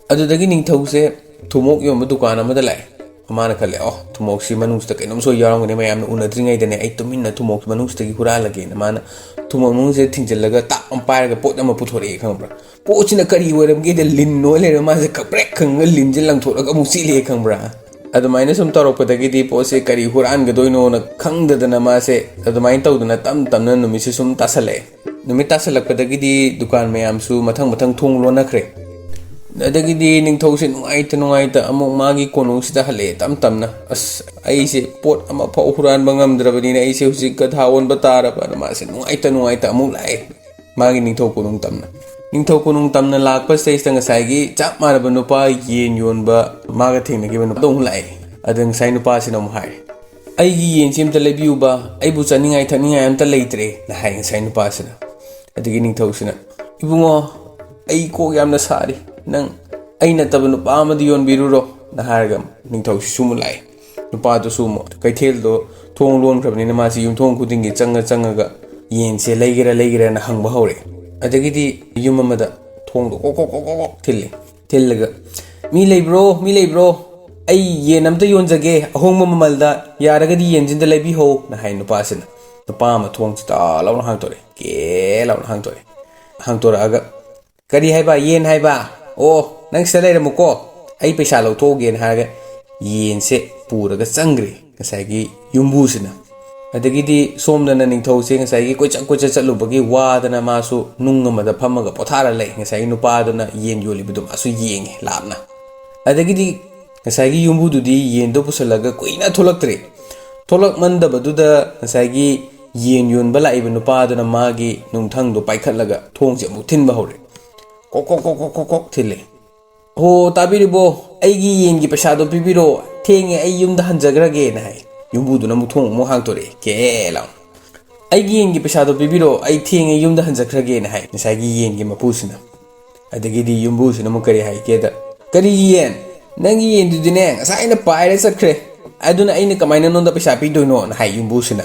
ꯑꯗꯨꯗꯒꯤ ꯅꯤꯡꯊꯧꯁꯦ ꯊꯨꯝꯃꯣꯛ ꯌꯣꯟꯕ ꯗꯨꯀꯥꯟ ꯑꯃꯗ ꯂꯥꯛꯑꯦ꯫ ꯃꯥꯅ ꯈꯜꯂꯦ, "ꯑꯣ, ꯊꯨꯝꯃꯣꯛꯁꯤ ꯃꯅꯨꯡꯁꯤꯗ ꯀꯩꯅꯣꯝ ꯁꯣꯏ ꯌꯥꯎꯔꯝꯒꯅꯤ, ꯃꯌꯥꯝꯅ ꯎꯅꯗ꯭ꯔꯤꯉꯩꯗꯅꯦ ꯑꯩ ꯇꯨꯃꯤꯟꯅ ꯊꯨꯝꯃꯣꯛꯁꯤ ꯃꯅꯨꯡꯁꯤꯗꯒꯤ ꯍꯨꯔꯥꯜꯂꯒꯦꯅ" ꯃꯥꯅ ꯊꯨꯝꯃꯣꯛ ꯃꯅꯨꯡꯁꯤꯗ ꯊꯤꯡꯖꯤꯜꯂꯒ ꯇꯥꯞ ꯑꯃ ꯄꯥꯏꯔꯒ ꯄꯣꯠ ꯑꯃ ꯄꯨꯊꯣꯔꯛꯑꯦ, ꯈꯪꯕ꯭ꯔꯥ? ꯄꯣꯠꯁꯤꯅ ꯀꯔꯤ ꯑꯣꯏꯔꯝꯒꯦꯗ, ꯂꯤꯟ ꯑꯣꯏ ꯂꯩꯔꯝꯃꯦ꯫ ꯃꯥꯁꯦ ꯀꯄ꯭ꯔꯦꯛ ꯈꯪꯉꯒ ꯂꯤꯟꯁꯦ ꯂꯪꯊꯣꯛꯂꯒ ꯑꯃꯨꯛ ꯆꯦꯜꯂꯛꯑꯦ, ꯈꯪꯕ꯭ꯔꯥ? ꯑꯗꯨꯃꯥꯏꯅ ꯁꯨꯝ ꯇꯧꯔꯛꯄꯗꯒꯤꯗꯤ ꯄꯣꯠꯁꯦ ꯀꯔꯤ ꯍꯨꯔꯥꯟꯒꯗꯣꯏꯅꯣꯅ ꯈꯪꯗꯗꯅ ꯃꯥꯁꯦ ꯑꯗꯨꯃꯥꯏꯅ ꯇꯧꯗꯅ ꯇꯞ ꯇꯞꯅ ꯅꯨꯃꯤꯠꯁꯦ ꯁꯨꯝ ꯇꯥꯁꯜꯂꯛꯑꯦ꯫ ꯅꯨꯃꯤꯠ ꯇꯥꯁꯜꯂꯛꯄꯗꯒꯤꯗꯤ ꯗꯨꯀꯥꯟ ꯃꯌꯥꯝꯁꯨ ꯃꯊꯪ ꯃꯊꯪ ꯊꯣꯡ ꯂꯣꯟꯅꯈ꯭ꯔꯦ꯫ ꯑꯗꯒꯤꯗꯤ ꯅꯤꯡꯊꯧꯁꯦ ꯅꯨꯡꯉꯥꯏꯇ ꯅꯨꯡꯉꯥꯏꯇ ꯑꯃꯨꯛ ꯃꯥꯒꯤ ꯀꯣꯅꯨꯡꯁꯤꯗ ꯍꯜꯂꯛꯑꯦ ꯇꯞ ꯇꯞꯅ꯫ "ꯑꯁ, ꯑꯩꯁꯦ ꯄꯣꯠ ꯑꯃꯐꯥꯎ ꯍꯨꯔꯥꯟꯕ ꯉꯝꯗ꯭ꯔꯕꯅꯤꯅ ꯑꯩꯁꯦ ꯍꯧꯖꯤꯛ ꯒꯙꯥ ꯑꯣꯟꯕ ꯇꯥꯔꯕꯅ" ꯃꯥꯁꯦ ꯅꯨꯡꯉꯥꯏꯇ ꯅꯨꯡꯉꯥꯏꯇ ꯑꯃꯨꯛ ꯂꯥꯛꯑꯦ ꯃꯥꯒꯤ ꯅꯤꯡꯊꯧ ꯀꯣꯅꯨꯡ ꯇꯝꯅ꯫ ꯅꯤꯡꯊꯧ ꯀꯣꯅꯨꯡ ꯇꯝꯅ ꯂꯥꯛꯄ ꯁꯤꯗꯩꯁꯤꯗ ꯉꯁꯥꯏꯒꯤ ꯆꯞ ꯃꯥꯟꯅꯕ ꯅꯨꯄꯥ, ꯌꯦꯟ ꯌꯣꯟꯕ, ꯃꯥꯒ ꯊꯦꯡꯅꯈꯤꯕ ꯅꯨꯄꯥꯗꯣ ꯑꯃꯨꯛ ꯂꯥꯛꯑꯦ꯫ ꯑꯗ ꯉꯁꯥꯏ ꯅꯨꯄꯥꯁꯤꯅ ꯑꯃꯨꯛ ꯍꯥꯏꯔꯦ, "ꯑꯩꯒꯤ ꯌꯦꯟꯁꯤ ꯑꯝꯇ ꯂꯩꯕꯤꯌꯨꯕ, ꯑꯩꯕꯨ ꯆꯥꯅꯤꯡꯉꯥꯏ ꯊꯛꯅꯤꯡꯉꯥꯏ ꯑꯝꯇ ꯂꯩꯇ꯭ꯔꯦꯅ" ꯍꯥꯏ ꯉꯁꯥꯏ ꯅꯨꯄꯥꯁꯤꯅ꯫ ꯑꯗꯒꯤ ꯅꯤꯡꯊꯧꯁꯤꯅ, "ꯏꯕꯨꯡꯉꯣ, ꯑꯩ ꯀꯣꯛ ꯌꯥꯝꯅ ꯁꯥꯔꯤ, ꯅꯪ ꯑꯩ ꯅꯠꯇꯕ ꯅꯨꯄꯥ ꯑꯃꯗ ꯌꯣꯟꯕꯤꯔꯨꯔꯣꯅ" ꯍꯥꯏꯔꯒ ꯅꯤꯡꯊꯧꯁꯤꯁꯨ ꯑꯃꯨꯛ ꯂꯥꯛꯑꯦ꯫ ꯅꯨꯄꯥꯗꯨꯁꯨ ꯑꯃꯨꯛ ꯀꯩꯊꯦꯜꯗꯣ ꯊꯣꯡ ꯂꯣꯟꯈ꯭ꯔꯕꯅꯤꯅ ꯃꯥꯁꯤ ꯌꯨꯝꯊꯣꯡ ꯈꯨꯗꯤꯡꯒꯤ ꯆꯪꯉ ꯆꯪꯉꯒ ꯌꯦꯟꯁꯦ ꯂꯩꯒꯦꯔꯥ ꯂꯩꯒꯦꯔꯥꯅ ꯍꯪꯕ ꯍꯧꯔꯦ꯫ ꯑꯗꯒꯤꯗꯤ ꯌꯨꯝ ꯑꯃꯗ ꯊꯣꯡꯗꯣ ꯀꯣꯛ ꯀꯣꯛ ꯀꯣꯛ ꯀꯣꯛ ꯀꯣꯛ ꯊꯤꯜꯂꯦ꯫ ꯊꯤꯜꯂꯒ, "ꯃꯤ ꯂꯩꯕ꯭ꯔꯣ? ꯃꯤ ꯂꯩꯕ꯭ꯔꯣ? ꯑꯩ ꯌꯦꯟ ꯑꯝꯇ ꯌꯣꯟꯖꯒꯦ ꯑꯍꯣꯡꯕ ꯃꯃꯜꯗ, ꯌꯥꯔꯒꯗꯤ ꯌꯦꯟꯁꯤꯗ ꯂꯩꯕꯤꯍꯧꯅ" ꯍꯥꯏ ꯅꯨꯄꯥꯁꯤꯅ꯫ ꯅꯨꯄꯥ ꯑꯃ ꯊꯣꯡꯁꯤ ꯇꯥ ꯂꯥꯎꯅ ꯍꯥꯡꯇꯣꯔꯛꯑꯦ, ꯀꯦ ꯂꯥꯎꯅ ꯍꯥꯡꯇꯣꯔꯛꯑꯦ꯫ ꯍꯥꯡꯇꯣꯔꯛꯑꯒ, "ꯀꯔꯤ ꯍꯥꯏꯕ? ꯌꯦꯟ ꯍꯥꯏꯕ? ꯑꯣ, ꯅꯪ ꯁꯤꯗ ꯂꯩꯔꯝꯃꯨꯀꯣ, ꯑꯩ ꯄꯩꯁꯥ ꯂꯧꯊꯣꯛꯎꯒꯦꯅ" ꯍꯥꯏꯔꯒ ꯌꯦꯟꯁꯦ ꯄꯨꯔꯒ ꯆꯪꯈ꯭ꯔꯦ ꯉꯁꯥꯏꯒꯤ ꯌꯨꯝꯕꯨꯁꯤꯅ꯫ ꯑꯗꯒꯤꯗꯤ ꯁꯣꯝꯗꯅ ꯅꯤꯡꯊꯧꯁꯦ ꯉꯁꯥꯏꯒꯤ ꯀꯣꯏꯆꯠ ꯀꯣꯏꯆꯠ ꯆꯠꯂꯨꯕꯒꯤ ꯋꯥꯗꯅ ꯃꯥꯁꯨ ꯅꯨꯡ ꯑꯃꯗ ꯐꯝꯃꯒ ꯄꯣꯊꯥꯔ ꯂꯩ꯫ ꯉꯁꯥꯏꯒꯤ ꯅꯨꯄꯥꯗꯨꯅ ꯌꯦꯟ ꯌꯣꯜꯂꯤꯕꯗꯨ ꯃꯥꯁꯨ ꯌꯦꯡꯉꯦ ꯂꯥꯞꯅ꯫ ꯑꯗꯒꯤꯗꯤ ꯉꯁꯥꯏꯒꯤ ꯌꯨꯝꯕꯨꯗꯨꯗꯤ ꯌꯦꯟꯗꯣ ꯄꯨꯁꯜꯂꯒ ꯀꯨꯏꯅ ꯊꯣꯛꯂꯛꯇ꯭ꯔꯦ꯫ ꯊꯣꯛꯂꯛꯃꯟꯗꯕꯗꯨꯗ ꯉꯁꯥꯏꯒꯤ ꯌꯦꯟ ꯌꯣꯟꯕ ꯂꯥꯛꯏꯕ ꯅꯨꯄꯥꯗꯨꯅ ꯃꯥꯒꯤ ꯅꯨꯡꯊꯪꯗꯣ ꯄꯥꯏꯈꯠꯂꯒ ꯊꯣꯡꯁꯦ ꯑꯃꯨꯛ ꯊꯤꯟꯕ ꯍꯧꯔꯦ꯫ ꯀꯣꯛ ꯀꯣꯛ ꯀꯣꯛ ꯀꯣꯛ ꯀꯣꯛ ꯀꯣꯛ ꯊꯤꯜꯂꯦ꯫ "ꯍꯣ, ꯇꯥꯕꯤꯔꯤꯕꯣ? ꯑꯩꯒꯤ ꯌꯦꯟꯒꯤ ꯄꯩꯁꯥꯗꯣ ꯄꯤꯕꯤꯔꯣ, ꯊꯦꯡꯉꯦ, ꯑꯩ ꯌꯨꯝꯗ ꯍꯟꯖꯈ꯭ꯔꯒꯦꯅ" ꯍꯥꯏ꯫ ꯌꯨꯝꯕꯨꯗꯨꯅ ꯑꯃꯨꯛ ꯊꯣꯡ ꯑꯃꯨꯛ ꯍꯥꯡꯇꯣꯔꯛꯑꯦ, ꯀꯦ ꯂꯥꯎ꯫ "ꯑꯩꯒꯤ ꯌꯦꯟꯒꯤ ꯄꯩꯁꯥꯗꯣ ꯄꯤꯕꯤꯔꯣ, ꯑꯩ ꯊꯦꯡꯉꯦ, ꯌꯨꯝꯗ ꯍꯟꯖꯈ꯭ꯔꯒꯦꯅ" ꯍꯥꯏ ꯉꯁꯥꯏꯒꯤ ꯌꯦꯟꯒꯤ ꯃꯄꯨꯁꯤꯅ꯫ ꯑꯗꯒꯤꯗꯤ ꯌꯨꯝꯕꯨꯁꯤꯅ ꯑꯃꯨꯛ ꯀꯔꯤ ꯍꯥꯏꯒꯦꯗ, "ꯀꯔꯤꯒꯤ ꯌꯦꯟ? ꯅꯪꯒꯤ ꯌꯦꯟꯗꯨꯗꯤꯅꯦ ꯉꯁꯥꯏ ꯑꯩꯅ ꯄꯥꯏꯔ ꯆꯠꯈ꯭ꯔꯦ, ꯑꯗꯨꯅ ꯑꯩꯅ ꯀꯃꯥꯏꯅ ꯅꯉꯣꯟꯗ ꯄꯩꯁꯥ ꯄꯤꯗꯣꯏꯅꯣꯅ" ꯍꯥꯏ ꯌꯨꯝꯕꯨꯁꯤꯅ꯫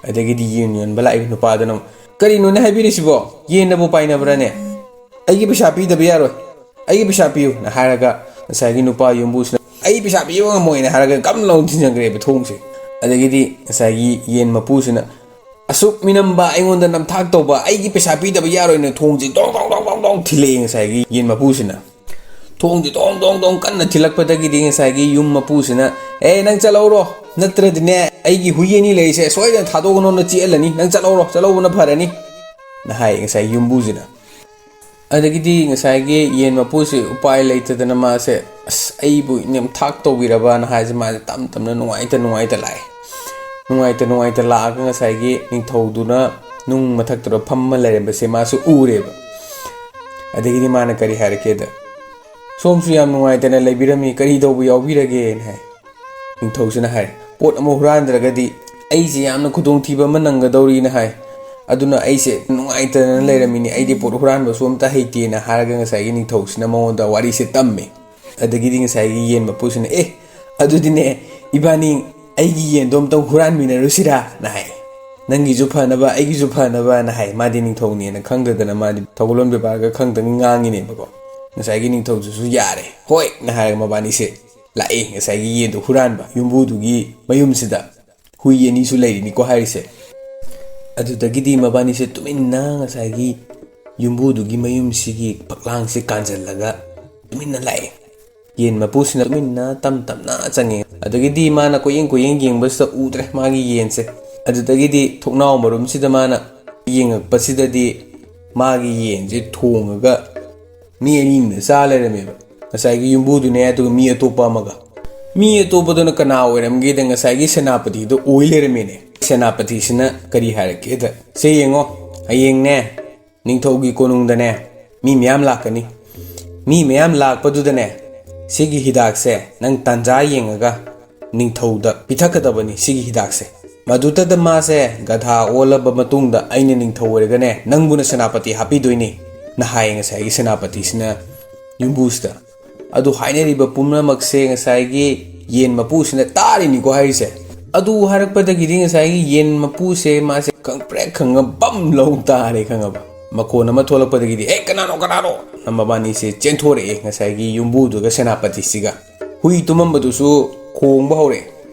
ꯑꯗꯒꯤꯗꯤ ꯌꯦꯟ ꯌꯣꯟꯕ ꯂꯥꯛꯏꯕ ꯅꯨꯄꯥꯗꯨꯅ ꯑꯃꯨꯛ, "ꯀꯔꯤꯅꯣꯅꯦ ꯍꯥꯏꯕꯤꯔꯤꯁꯤꯕꯣ? ꯌꯦꯟꯅꯕꯨ ꯄꯥꯏꯅꯕ꯭ꯔꯥꯅꯦ? ꯑꯩꯒꯤ ꯄꯩꯁꯥ ꯄꯤꯗꯕ ꯌꯥꯔꯣꯏ, ꯑꯩꯒꯤ ꯄꯩꯁꯥ ꯄꯤꯌꯨꯅ" ꯍꯥꯏꯔꯒ ꯉꯁꯥꯏꯒꯤ ꯅꯨꯄꯥ ꯌꯨꯝꯕꯨꯁꯤꯅ "ꯑꯩ ꯄꯩꯁꯥ ꯄꯤꯕ ꯉꯝꯃꯣꯏꯅ" ꯍꯥꯏꯔꯒ ꯒꯝ ꯂꯥꯎꯅ ꯊꯤꯡꯖꯤꯟꯈ꯭ꯔꯦꯕ ꯊꯣꯡꯁꯦ꯫ ꯑꯗꯒꯤꯗꯤ ꯉꯁꯥꯏꯒꯤ ꯌꯦꯟ ꯃꯄꯨꯁꯤꯅ "ꯑꯁꯨꯛ ꯃꯤꯅꯝꯕ, ꯑꯩꯉꯣꯟꯗ ꯅꯝꯊꯥꯛ ꯇꯧꯕ, ꯑꯩꯒꯤ ꯄꯩꯁꯥ ꯄꯤꯗꯕ ꯌꯥꯔꯣꯏꯅ" ꯊꯣꯡꯁꯦ ꯗꯣꯡ ꯗꯣꯡ ꯗꯣꯡ ꯗꯣꯡ ꯗꯣꯡ ꯊꯤꯜꯂꯛꯑꯦ ꯉꯁꯥꯏꯒꯤ ꯌꯦꯟ ꯃꯄꯨꯁꯤꯅ꯫ ꯊꯣꯡꯁꯦ ꯗꯣꯡ ꯗꯣꯡ ꯗꯣꯡ ꯀꯟꯅ ꯊꯤꯜꯂꯛꯄꯗꯒꯤꯗꯤ ꯉꯁꯥꯏꯒꯤ ꯌꯨꯝ ꯃꯄꯨꯁꯤꯅ "ꯑꯦ, ꯅꯪ ꯆꯠꯍꯧꯔꯣ, ꯅꯠꯇ꯭ꯔꯗꯤꯅꯦ ꯑꯩꯒꯤ ꯍꯨꯏ ꯑꯅꯤ ꯂꯩꯔꯤꯁꯦ ꯁꯣꯏꯗꯅ ꯊꯥꯗꯣꯛꯀꯅꯣꯅ ꯆꯤꯛꯍꯜꯂꯅꯤ, ꯅꯪ ꯆꯠꯍꯧꯔꯣ, ꯆꯠꯍꯧꯕꯅ ꯐꯔꯅꯤ" ꯅ ꯍꯥꯏ ꯉꯁꯥꯏ ꯌꯨꯝꯕꯨꯁꯤꯅ꯫ ꯑꯗꯒꯤꯗꯤ ꯉꯁꯥꯏꯒꯤ ꯌꯦꯟ ꯃꯄꯨꯁꯤ ꯎꯄꯥꯏ ꯂꯩꯇꯗꯅ ꯃꯥꯁꯦ "ꯑꯁ, ꯑꯩꯕꯨ ꯅꯝꯊꯥꯛ ꯇꯧꯕꯤꯔꯕꯅ" ꯍꯥꯏꯁꯦ ꯃꯥꯁꯦ ꯇꯞ ꯇꯞꯅ ꯅꯨꯡꯉꯥꯏꯇ ꯅꯨꯡꯉꯥꯏꯇ ꯂꯥꯛꯑꯦ꯫ ꯅꯨꯡꯉꯥꯏꯇ ꯅꯨꯡꯉꯥꯏꯇ ꯂꯥꯛꯑꯒ ꯉꯁꯥꯏꯒꯤ ꯅꯤꯡꯊꯧꯗꯨꯅ ꯅꯨꯡ ꯃꯊꯛꯇꯨꯗ ꯐꯝꯃ ꯂꯩꯔꯝꯕꯁꯦ ꯃꯥꯁꯨ ꯎꯔꯦꯕ꯫ ꯑꯗꯒꯤꯗꯤ ꯃꯥꯅ ꯀꯔꯤ ꯍꯥꯏꯔꯛꯀꯦꯗ, "ꯁꯣꯝꯁꯨ ꯌꯥꯝ ꯅꯨꯡꯉꯥꯏꯇꯅ ꯂꯩꯕꯤꯔꯝꯃꯤ, ꯀꯔꯤ ꯇꯧꯕ ꯌꯥꯎꯕꯤꯔꯒꯦꯅ" ꯍꯥꯏ꯫ ꯅꯤꯡꯊꯧꯁꯤꯅ ꯍꯥꯏ, "ꯄꯣꯠ ꯑꯃ ꯍꯨꯔꯥꯟꯗ꯭ꯔꯒꯗꯤ ꯑꯩꯁꯦ ꯌꯥꯝꯅ ꯈꯨꯗꯣꯡꯊꯤꯕ ꯑꯃ ꯅꯪꯒꯗꯧꯔꯤꯅ" ꯍꯥꯏ꯫ "ꯑꯗꯨꯅ ꯑꯩꯁꯦ ꯅꯨꯡꯉꯥꯏꯇꯗꯅ ꯂꯩꯔꯝꯃꯤꯅꯤ, ꯑꯩꯗꯤ ꯄꯣꯠ ꯍꯨꯔꯥꯟꯕꯁꯨ ꯑꯝꯇ ꯍꯩꯇꯦꯅ" ꯍꯥꯏꯔꯒ ꯉꯁꯥꯏꯒꯤ ꯅꯤꯡꯊꯧꯁꯤꯅ ꯃꯉꯣꯟꯗ ꯋꯥꯔꯤꯁꯦ ꯇꯝꯃꯦ꯫ ꯑꯗꯒꯤꯗꯤ ꯉꯁꯥꯏꯒꯤ ꯌꯦꯟ ꯃꯄꯨꯁꯤꯅ, "ꯑꯦ, ꯑꯗꯨꯗꯤꯅꯦ, ꯏꯕꯥꯅꯤ ꯑꯩꯒꯤ ꯌꯦꯟꯗꯣ ꯑꯝꯇꯪ ꯍꯨꯔꯥꯟꯃꯤꯟꯅꯔꯨꯁꯤꯔꯥꯅ" ꯍꯥꯏ꯫ "ꯅꯪꯒꯤꯁꯨ ꯐꯅꯕ, ꯑꯩꯒꯤꯁꯨ ꯐꯅꯕꯅ" ꯍꯥꯏ꯫ ꯃꯥꯗꯤ ꯅꯤꯡꯊꯧꯅꯦꯅ ꯈꯪꯗꯗꯅ ꯃꯥꯗꯤ ꯊꯧꯒꯜꯂꯣꯟ ꯕꯦꯕꯥꯔꯒ ꯈꯪꯗꯅ ꯉꯥꯡꯉꯤꯅꯦꯕꯀꯣ꯫ ꯉꯁꯥꯏꯒꯤ ꯅꯤꯡꯊꯧꯗꯨꯁꯨ "ꯌꯥꯔꯦ, ꯍꯣꯏꯅ" ꯍꯥꯏꯔꯒ ꯃꯕꯥꯅꯤꯁꯦ ꯂꯥꯛꯑꯦ ꯉꯁꯥꯏꯒꯤ ꯌꯦꯟꯗꯣ ꯍꯨꯔꯥꯟꯕ ꯌꯨꯝꯕꯨꯗꯨꯒꯤ ꯃꯌꯨꯝꯁꯤꯗ꯫ ꯍꯨꯏ ꯑꯅꯤꯁꯨ ꯂꯩꯔꯤꯅꯤꯀꯣ ꯍꯥꯏꯔꯤꯁꯦ꯫ ꯑꯗꯨꯗꯒꯤꯗꯤ ꯃꯕꯥꯅꯤꯁꯦ ꯇꯨꯃꯤꯟꯅ ꯉꯁꯥꯏꯒꯤ ꯌꯨꯝꯕꯨꯗꯨꯒꯤ ꯃꯌꯨꯝꯁꯤꯒꯤ ꯐꯛꯂꯥꯡꯁꯦ ꯀꯥꯟꯁꯤꯜꯂꯒ ꯇꯨꯃꯤꯟꯅ ꯂꯥꯛꯑꯦ꯫ ꯌꯦꯟ ꯃꯄꯨꯁꯤꯅ ꯇꯨꯃꯤꯟꯅ ꯇꯞ ꯇꯞꯅ ꯆꯪꯉꯦ꯫ ꯑꯗꯒꯤꯗꯤ ꯃꯥꯅ ꯀꯣꯏꯌꯦꯡ ꯀꯣꯏꯌꯦꯡ ꯌꯦꯡꯕꯁꯤꯗ ꯎꯗ꯭ꯔꯦ ꯃꯥꯒꯤ ꯌꯦꯟꯁꯦ꯫ ꯑꯗꯨꯗꯒꯤꯗꯤ ꯊꯣꯡꯅꯥꯎ ꯃꯔꯨꯝꯁꯤꯗ ꯃꯥꯅ ꯌꯦꯡꯉꯛꯄꯁꯤꯗꯗꯤ ꯃꯥꯒꯤ ꯌꯦꯟꯁꯦ ꯊꯣꯡꯉꯒ ꯃꯤ ꯑꯅꯤꯅ ꯆꯥ ꯂꯩꯔꯝꯃꯦꯕ꯫ ꯉꯁꯥꯏꯒꯤ ꯌꯨꯝꯕꯨꯗꯨꯅꯦ, ꯑꯗꯨꯒ ꯃꯤ ꯑꯇꯣꯞꯄ ꯑꯃꯒ꯫ ꯃꯤ ꯑꯇꯣꯞꯄꯗꯨꯅ ꯀꯅꯥ ꯑꯣꯏꯔꯝꯒꯦꯗ, ꯉꯁꯥꯏꯒꯤ ꯁꯦꯅꯥꯄꯇꯤꯗꯣ ꯑꯣꯏ ꯂꯩꯔꯝꯃꯦꯅꯦ꯫ ꯁꯦꯅꯥꯄꯇꯤꯁꯤꯅ ꯀꯔꯤ ꯍꯥꯏꯔꯛꯀꯦꯗ, "ꯁꯦ ꯌꯦꯡꯉꯣ, ꯍꯌꯦꯡꯅꯦ ꯅꯤꯡꯊꯧꯒꯤ ꯀꯣꯅꯨꯡꯗꯅꯦ ꯃꯤ ꯃꯌꯥꯝ ꯂꯥꯛꯀꯅꯤ꯫ ꯃꯤ ꯃꯌꯥꯝ ꯂꯥꯛꯄꯗꯨꯗꯅꯦ ꯁꯤꯒꯤ ꯍꯤꯗꯥꯛꯁꯦ ꯅꯪ ꯇꯥꯟꯖꯥ ꯌꯦꯡꯉꯒ ꯅꯤꯡꯊꯧꯗ ꯄꯤꯊꯛꯀꯗꯕꯅꯤ ꯁꯤꯒꯤ ꯍꯤꯗꯥꯛꯁꯦ꯫ ꯃꯗꯨꯇꯗ ꯃꯥꯁꯦ ꯒꯙꯥ ꯑꯣꯜꯂꯕ ꯃꯇꯨꯡꯗ ꯑꯩꯅ ꯅꯤꯡꯊꯧ ꯑꯣꯏꯔꯒꯅꯦ ꯅꯪꯕꯨꯅ ꯁꯦꯅꯥꯄꯇꯤ ꯍꯥꯞꯄꯤꯗꯣꯏꯅꯤ" ꯅ ꯍꯥꯏꯌꯦ ꯉꯁꯥꯏꯒꯤ ꯁꯦꯅꯥꯄꯇꯤꯁꯤꯅ ꯌꯨꯝꯕꯨꯁꯤꯗ꯫ ꯑꯗꯨ ꯍꯥꯏꯅꯔꯤꯕ ꯄꯨꯝꯅꯃꯛꯁꯦ ꯉꯁꯥꯏꯒꯤ ꯌꯦꯟ ꯃꯄꯨꯁꯤꯅ ꯇꯥꯔꯤꯅꯤꯀꯣ ꯍꯥꯏꯔꯤꯁꯦ꯫ ꯑꯗꯨ ꯍꯥꯏꯔꯛꯄꯗꯒꯤꯗꯤ ꯉꯁꯥꯏꯒꯤ ꯌꯦꯟ ꯃꯄꯨꯁꯦ ꯃꯥꯁꯦ ꯈꯪꯄ꯭ꯔꯦꯛ ꯈꯪꯉ ꯕꯝ ꯂꯧ ꯇꯥꯔꯦ ꯈꯪꯉꯕ꯫ ꯃꯈꯣꯟ ꯑꯃ ꯊꯣꯛꯂꯛꯄꯗꯒꯤꯗꯤ, "ꯑꯦ, ꯀꯅꯥꯅꯣ, ꯀꯅꯥꯅꯣ?" ꯅ ꯃꯕꯥꯅꯤꯁꯦ ꯆꯦꯟꯊꯣꯔꯛꯑꯦ, ꯉꯁꯥꯏꯒꯤ ꯌꯨꯝꯕꯨꯗꯨꯒ ꯁꯦꯅꯥꯄꯇꯤꯁꯤꯒ꯫ ꯍꯨꯏ ꯇꯨꯝꯃꯝꯕꯗꯨꯁꯨ ꯈꯣꯡꯕ ꯍꯧꯔꯛꯑꯦ꯫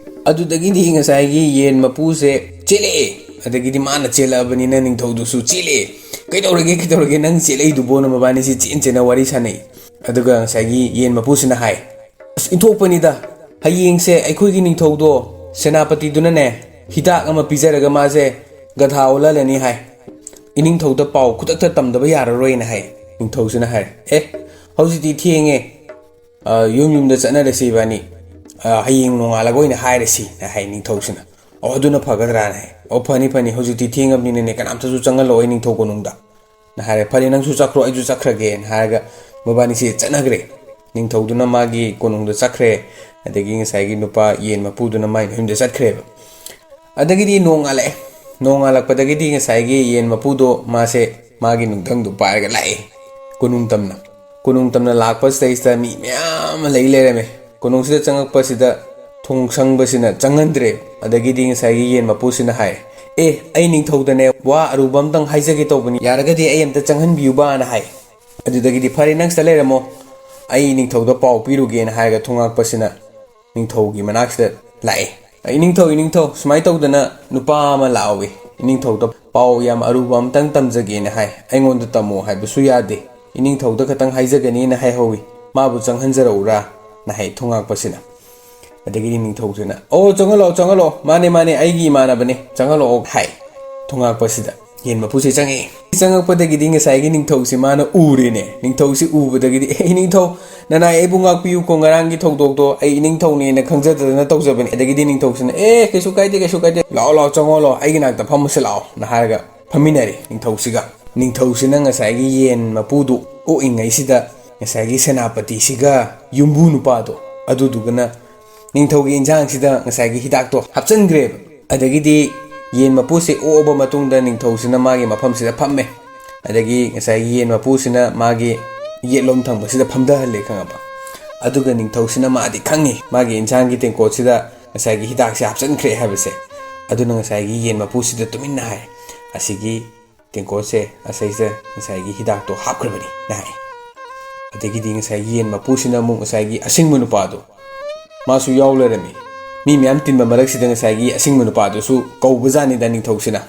ꯑꯗꯨꯗꯒꯤꯗꯤ ꯉꯁꯥꯏꯒꯤ ꯌꯦꯟ ꯃꯄꯨꯁꯦ ꯆꯦꯜꯂꯛꯑꯦ꯫ ꯑꯗꯒꯤꯗꯤ ꯃꯥꯅ ꯆꯦꯜꯂꯛꯑꯕꯅꯤꯅ ꯅꯤꯡꯊꯧꯗꯨꯁꯨ ꯆꯦꯜꯂꯛꯑꯦ꯫ "ꯀꯩꯗꯧꯔꯒꯦ, ꯀꯩꯗꯧꯔꯒꯦ, ꯅꯪ ꯆꯦꯜꯂꯛꯏꯗꯨꯕꯣꯅ?" ꯃꯕꯥꯅꯤꯁꯦ ꯆꯦꯟ ꯆꯦꯟꯅ ꯋꯥꯔꯤ ꯁꯥꯟꯅꯩ꯫ ꯑꯗꯨꯒ ꯉꯁꯥꯏꯒꯤ ꯌꯦꯟ ꯃꯄꯨꯁꯤꯅ ꯍꯥꯏ, "ꯑꯁ, ꯏꯟꯊꯣꯛꯄꯅꯤꯗ, ꯍꯌꯦꯡꯁꯦ ꯑꯩꯈꯣꯏꯒꯤ ꯅꯤꯡꯊꯧꯗꯣ ꯁꯦꯅꯥꯄꯇꯤꯗꯨꯅꯅꯦ, ꯍꯤꯗꯥꯛ ꯑꯃ ꯄꯤꯖꯔꯒ ꯃꯥꯁꯦ ꯒꯙꯥ ꯑꯣꯜꯍꯜꯂꯅꯤ ꯍꯥꯏ꯫ ꯏꯅꯤꯡꯊꯧꯗ ꯄꯥꯎ ꯈꯨꯗꯛꯇ ꯇꯝꯗꯕ ꯌꯥꯔꯔꯣꯏꯅ" ꯍꯥꯏ꯫ ꯅꯤꯡꯊꯧꯁꯤꯅ ꯍꯥꯏꯔꯦ, "ꯑꯦ, ꯍꯧꯖꯤꯛꯇꯤ ꯊꯦꯡꯉꯦ, ꯑ, ꯌꯨꯝ ꯌꯨꯝꯗ ꯆꯠꯅꯔꯁꯤ ꯏꯕꯥꯅꯤ, ꯑ, ꯍꯌꯦꯡ ꯅꯣꯡꯉꯥꯜꯂꯒ ꯑꯣꯏꯅ ꯍꯥꯏꯔꯁꯤꯅ" ꯍꯥꯏ ꯅꯤꯡꯊꯧꯁꯤꯅ꯫ "ꯑꯣ, ꯑꯗꯨꯅ ꯐꯒꯗ꯭ꯔꯥꯅ" ꯍꯥꯏ꯫ "ꯑꯣ, ꯐꯅꯤ, ꯐꯅꯤ, ꯍꯧꯖꯤꯛꯇꯤ ꯊꯦꯡꯉꯕꯅꯤꯅꯅꯦ, ꯀꯅꯥꯝꯇꯁꯨ ꯆꯪꯍꯜꯂꯛꯑꯣꯏ ꯅꯤꯡꯊꯧ ꯀꯣꯅꯨꯡꯗ" ꯅ ꯍꯥꯏꯔꯦ꯫ "ꯐꯔꯦ, ꯅꯪꯁꯨ ꯆꯠꯈ꯭ꯔꯣ, ꯑꯩꯁꯨ ꯆꯠꯈ꯭ꯔꯒꯦꯅ" ꯍꯥꯏꯔꯒ ꯃꯕꯥꯅꯤꯁꯦ ꯆꯠꯅꯈ꯭ꯔꯦ꯫ ꯅꯤꯡꯊꯧꯗꯨꯅ ꯃꯥꯒꯤ ꯀꯣꯅꯨꯡꯗ ꯆꯠꯈ꯭ꯔꯦ꯫ ꯑꯗꯒꯤ ꯉꯁꯥꯏꯒꯤ ꯅꯨꯄꯥ ꯌꯦꯟ ꯃꯄꯨꯗꯨꯅ ꯃꯥꯏ ꯃꯌꯨꯝꯗ ꯆꯠꯈ꯭ꯔꯦꯕ꯫ ꯑꯗꯒꯤꯗꯤ ꯅꯣꯡꯉꯥꯜꯂꯛꯑꯦ꯫ ꯅꯣꯡꯉꯥꯜꯂꯛꯄꯗꯒꯤꯗꯤ ꯉꯁꯥꯏꯒꯤ ꯌꯦꯟ ꯃꯄꯨꯗꯣ ꯃꯥꯁꯦ ꯃꯥꯒꯤ ꯅꯨꯡꯊꯪꯗꯣ ꯄꯥꯏꯔꯒ ꯂꯥꯛꯑꯦ, ꯀꯣꯅꯨꯡ ꯇꯝꯅ꯫ ꯀꯣꯅꯨꯡ ꯇꯝꯅ ꯂꯥꯛꯄꯁꯤꯗꯩꯁꯤꯗ ꯃꯤ ꯃꯌꯥꯝ ꯑꯃ ꯂꯩ ꯂꯩꯔꯝꯃꯦ꯫ ꯀꯣꯅꯨꯡꯁꯤꯗ ꯆꯪꯉꯛꯄꯁꯤꯗ ꯊꯣꯡ ꯁꯪꯕꯁꯤꯅ ꯆꯪꯍꯟꯗ꯭ꯔꯦ꯫ ꯑꯗꯒꯤꯗꯤ ꯉꯁꯥꯏꯒꯤ ꯌꯦꯟ ꯃꯄꯨꯁꯤꯅ ꯍꯥꯏ, "ꯑꯦ, ꯑꯩ ꯅꯤꯡꯊꯧꯗꯅꯦ ꯋꯥ ꯑꯔꯨꯕ ꯑꯝꯇꯪ ꯍꯥꯏꯖꯒꯦ ꯇꯧꯕꯅꯤ, ꯌꯥꯔꯒꯗꯤ ꯑꯩ ꯑꯝꯇ ꯆꯪꯍꯟꯕꯤꯌꯨꯕꯅ" ꯍꯥꯏ꯫ ꯑꯗꯨꯗꯒꯤꯗꯤ, "ꯐꯔꯦ, ꯅꯪ ꯁꯤꯗ ꯂꯩꯔꯝꯃꯣ, ꯑꯩ ꯅꯤꯡꯊꯧꯗ ꯄꯥꯎ ꯄꯤꯔꯨꯒꯦꯅ" ꯍꯥꯏꯔꯒ ꯊꯣꯡꯉꯥꯛꯄꯁꯤꯅ ꯅꯤꯡꯊꯧꯒꯤ ꯃꯅꯥꯛꯁꯤꯗ ꯂꯥꯛꯑꯦ꯫ "ꯏꯅꯤꯡꯊꯧ, ꯏꯅꯤꯡꯊꯧ, ꯁꯨꯃꯥꯏꯅ ꯇꯧꯗꯅ ꯅꯨꯄꯥ ꯑꯃ ꯂꯥꯛꯍꯧꯋꯤ, ꯏꯅꯤꯡꯊꯧꯗ ꯄꯥꯎ ꯌꯥꯝ ꯑꯔꯨꯕ ꯑꯝꯇꯪ ꯇꯝꯖꯒꯦꯅ ꯍꯥꯏ, ꯑꯩꯉꯣꯟꯗ ꯇꯝꯃꯣ ꯍꯥꯏꯕꯁꯨ ꯌꯥꯗꯦ, ꯏꯅꯤꯡꯊꯧꯗ ꯈꯛꯇꯪ ꯍꯥꯏꯖꯒꯅꯤꯅ ꯍꯥꯏꯍꯧꯋꯤ, ꯃꯥꯕꯨ ꯆꯪꯍꯟꯖꯔꯛꯎꯔꯥꯅ" ꯍꯥꯏ ꯊꯣꯡꯉꯥꯛꯄꯁꯤꯅ꯫ ꯑꯗꯒꯤꯗꯤ ꯅꯤꯡꯊꯧꯁꯤꯅ, "ꯑꯣ, ꯆꯪꯍꯜꯂꯣ, ꯆꯪꯍꯜꯂꯣ, ꯃꯥꯅꯦ, ꯃꯥꯅꯦ, ꯑꯩꯒꯤ ꯏꯃꯥꯟꯅꯕꯅꯦ, ꯆꯪꯍꯜꯂꯛꯑꯣ" ꯍꯥꯏ ꯊꯣꯡꯉꯥꯛꯄꯁꯤꯗ꯫ ꯌꯦꯟ ꯃꯄꯨꯁꯦ ꯆꯪꯉꯛꯑꯦ꯫ ꯆꯪꯉꯛꯄꯗꯒꯤꯗꯤ ꯉꯁꯥꯏꯒꯤ ꯅꯤꯡꯊꯧꯁꯦ ꯃꯥꯅ ꯎꯔꯦꯅꯦ꯫ ꯅꯤꯡꯊꯧꯁꯦ ꯎꯕꯗꯒꯤꯗꯤ, "ꯑꯦ, ꯅꯤꯡꯊꯧ, ꯅꯅꯥꯏ ꯑꯩꯕꯨ ꯉꯥꯛꯄꯤꯌꯨꯀꯣ, ꯉꯔꯥꯡꯒꯤ ꯊꯧꯗꯣꯛꯇꯣ ꯑꯩ ꯏꯅꯤꯡꯊꯧꯅꯦꯅ ꯈꯪꯖꯗꯗꯅ ꯇꯧꯖꯕꯅꯤ"꯫ ꯑꯗꯒꯤꯗꯤ ꯅꯤꯡꯊꯧꯁꯤꯅ, "ꯑꯦ, ꯀꯩꯁꯨ ꯀꯥꯏꯗꯦ, ꯀꯩꯁꯨ ꯀꯥꯏꯗꯦ, ꯂꯥꯛꯑꯣ, ꯂꯥꯛꯑꯣ, ꯆꯪꯉꯣ, ꯂꯥꯛꯑꯣ, ꯑꯩꯒꯤ ꯅꯥꯛꯇ ꯐꯝꯃꯨꯁꯦ ꯂꯥꯛꯑꯣꯅ" ꯍꯥꯏꯔꯒ ꯐꯝꯃꯤꯟꯅꯔꯦ ꯅꯤꯡꯊꯧꯁꯤꯒ꯫ ꯅꯤꯡꯊꯧꯁꯤꯅ ꯉꯁꯥꯏꯒꯤ ꯌꯦꯟ ꯃꯄꯨꯗꯨ ꯑꯣꯛꯏꯉꯩꯁꯤꯗ ꯉꯁꯥꯏꯒꯤ ꯁꯦꯅꯥꯄꯇꯤꯁꯤꯒ ꯌꯨꯝꯕꯨ ꯅꯨꯄꯥꯗꯣ ꯑꯗꯨꯗꯨꯒꯅ ꯅꯤꯡꯊꯧꯒꯤ ꯏꯟꯁꯥꯡꯁꯤꯗ ꯉꯁꯥꯏꯒꯤ ꯍꯤꯗꯥꯛꯇꯣ ꯍꯥꯞꯆꯤꯟꯈ꯭ꯔꯦꯕ꯫ ꯑꯗꯒꯤꯗꯤ ꯌꯦꯟ ꯃꯄꯨꯁꯦ ꯑꯣꯛꯑꯕ ꯃꯇꯨꯡꯗ ꯅꯤꯡꯊꯧꯁꯤꯅ ꯃꯥꯒꯤ ꯃꯐꯝꯁꯤꯗ ꯐꯝꯃꯦ꯫ ꯑꯗꯒꯤ ꯉꯁꯥꯏꯒꯤ ꯌꯦꯟ ꯃꯄꯨꯁꯤꯅ ꯃꯥꯒꯤ ꯌꯦꯠꯂꯣꯝ ꯊꯪꯕꯁꯤꯗ ꯐꯝꯊꯍꯜꯂꯦ, ꯈꯪꯉꯕ? ꯑꯗꯨꯒ ꯅꯤꯡꯊꯧꯁꯤꯅ ꯃꯥꯗꯤ ꯈꯪꯉꯤ ꯃꯥꯒꯤ ꯏꯟꯁꯥꯡꯒꯤ ꯇꯦꯡꯀꯣꯠꯁꯤꯗ ꯉꯁꯥꯏꯒꯤ ꯍꯤꯗꯥꯛꯁꯦ ꯍꯥꯞꯆꯤꯟꯈ꯭ꯔꯦ ꯍꯥꯏꯕꯁꯦ꯫ ꯑꯗꯨꯅ ꯉꯁꯥꯏꯒꯤ ꯌꯦꯟ ꯃꯄꯨꯁꯤꯗ ꯇꯨꯃꯤꯟꯅ ꯍꯥꯏ, "ꯑꯁꯤꯒꯤ ꯇꯦꯡꯀꯣꯠꯁꯦ ꯑꯁꯩꯁꯦ ꯉꯁꯥꯏꯒꯤ ꯍꯤꯗꯥꯛꯇꯣ ꯍꯥꯞꯈ꯭ꯔꯕꯅꯤ ꯅ ꯍꯥꯏ꯫ ꯑꯗꯒꯤꯗꯤ ꯉꯁꯥꯏꯒꯤ ꯌꯦꯟ ꯃꯄꯨꯁꯤꯅ ꯑꯃꯨꯛ ꯉꯁꯥꯏꯒꯤ ꯑꯁꯤꯡꯕ ꯅꯨꯄꯥꯗꯣ, ꯃꯥꯁꯨ ꯌꯥꯎ ꯂꯩꯔꯝꯃꯤ꯫ ꯃꯤ ꯃꯌꯥꯝ ꯇꯤꯟꯕ ꯃꯔꯛꯁꯤꯗ ꯉꯁꯥꯏꯒꯤ ꯑꯁꯤꯡꯕ ꯅꯨꯄꯥꯗꯨꯁꯨ ꯀꯧꯕꯖꯥꯠꯅꯤꯗ ꯅꯤꯡꯊꯧꯁꯤꯅ꯫